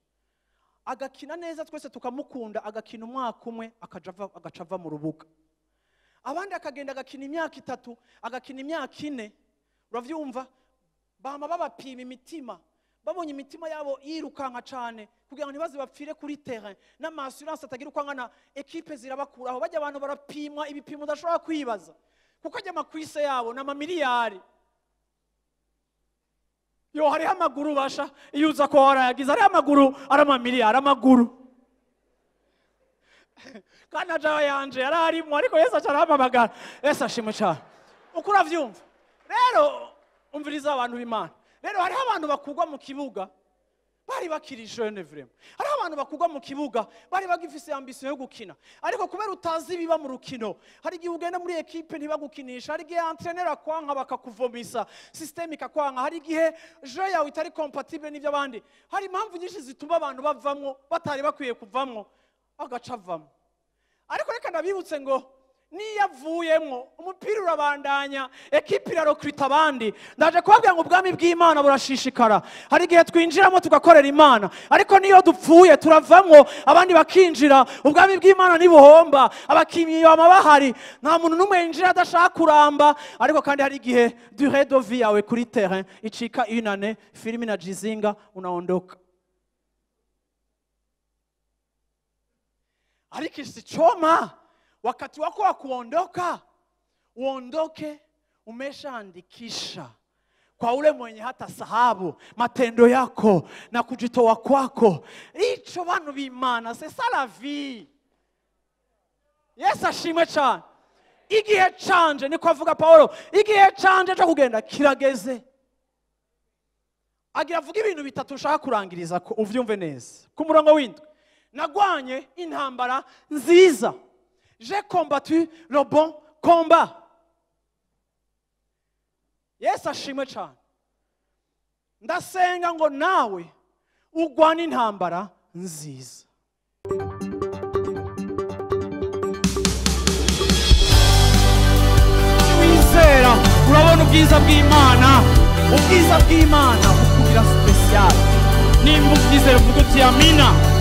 Agakina neza, twese tukamukunda, agakina umwaka umwe, agaca ava mu rubuga. Abandi akagenda agakina imyaka 3, agakina imyaka 4. Uravyumva, bama babapima imitima, babonye imitima yabo yirukanka cane kugira ngo ntibaze bapfire kuri terrain, n'ama assurance atagira uko angana, équipe zirabakuraho. Bajya abantu barapimwa ibipimo udashobora kwibaza, kuko ajya ama cuisse yabo ni amamiliyari. Yo, hariho amaguru basha, iyo uza ko warayagize, hariho amaguru ari amamiliyari, amaguru. Kandi aja yanje yari arimo, ariko Yesu aca arampamagara. Yesu ashimwe cyane. Uko uravyumva rero, umviriza abantu b'Imana. Rero hariho abantu bakugwa mu kibuga bari bakiri jeune vraiment. Hariho abantu bakugwa mu kibuga bari bagifise ambition yo gukina, ariko kubera utazi ibiba mu rukino, hari igihe ugenda muri équipe ntibagukinisha, hari igihe entraîneur akwanka bakakuvomisa, système ikakwanka, hari igihe jeu yawe itari compatible n'ibyo abandi. Hari impamvu nyinshi zituma abantu bavamwo batari bakwiye kuvamwo, agaca avamwo. Ariko reka ndabibutse ngo niyo avuyemwo, umupira urabandanya, équipe irarecruta abandi. Ndaje kubabwira ngo ubwami bw'Imana burashishikara. Hari igihe twinjiramo tugakorera Imana, ariko niyo dupfuye turavamwo, abandi bakinjira. Ubwami bw'Imana ntibuhomba, abakinyi bama bahari. Nta muntu n'umwe yinjira adashaka kuramba. Ariko kandi hari igihe durée de vie yawe kuri terrain icika une année, filimi na jizinga, unaondoka. Ariko isichoma wakati wako wa kuondoka, uondoke umeshaandikisha kwa ule mwenye hata sahabu matendo yako na kujitoa kwako. Ico bantu b'Imana, c'est ça la vie. Yesu ashimwe cyane. Igihe canje, niko avuga Paulo, igihe canje cyo kugenda kirageze. Agira avuga ibintu bitatu ushaka kurangiriza ko uvyumve neza. Ku murongo w'7: nagwanye intambara nziza, j'ai combattu le bon combat. Yesu ashimwe cyane. Ndasenga ngo nawe ugwane intambara nziza. Wizera urabona ubwiza bw'Imana. Ubwiza bw'Imana bukugira spécial. Nimba ubyizera, uvuga uti amina.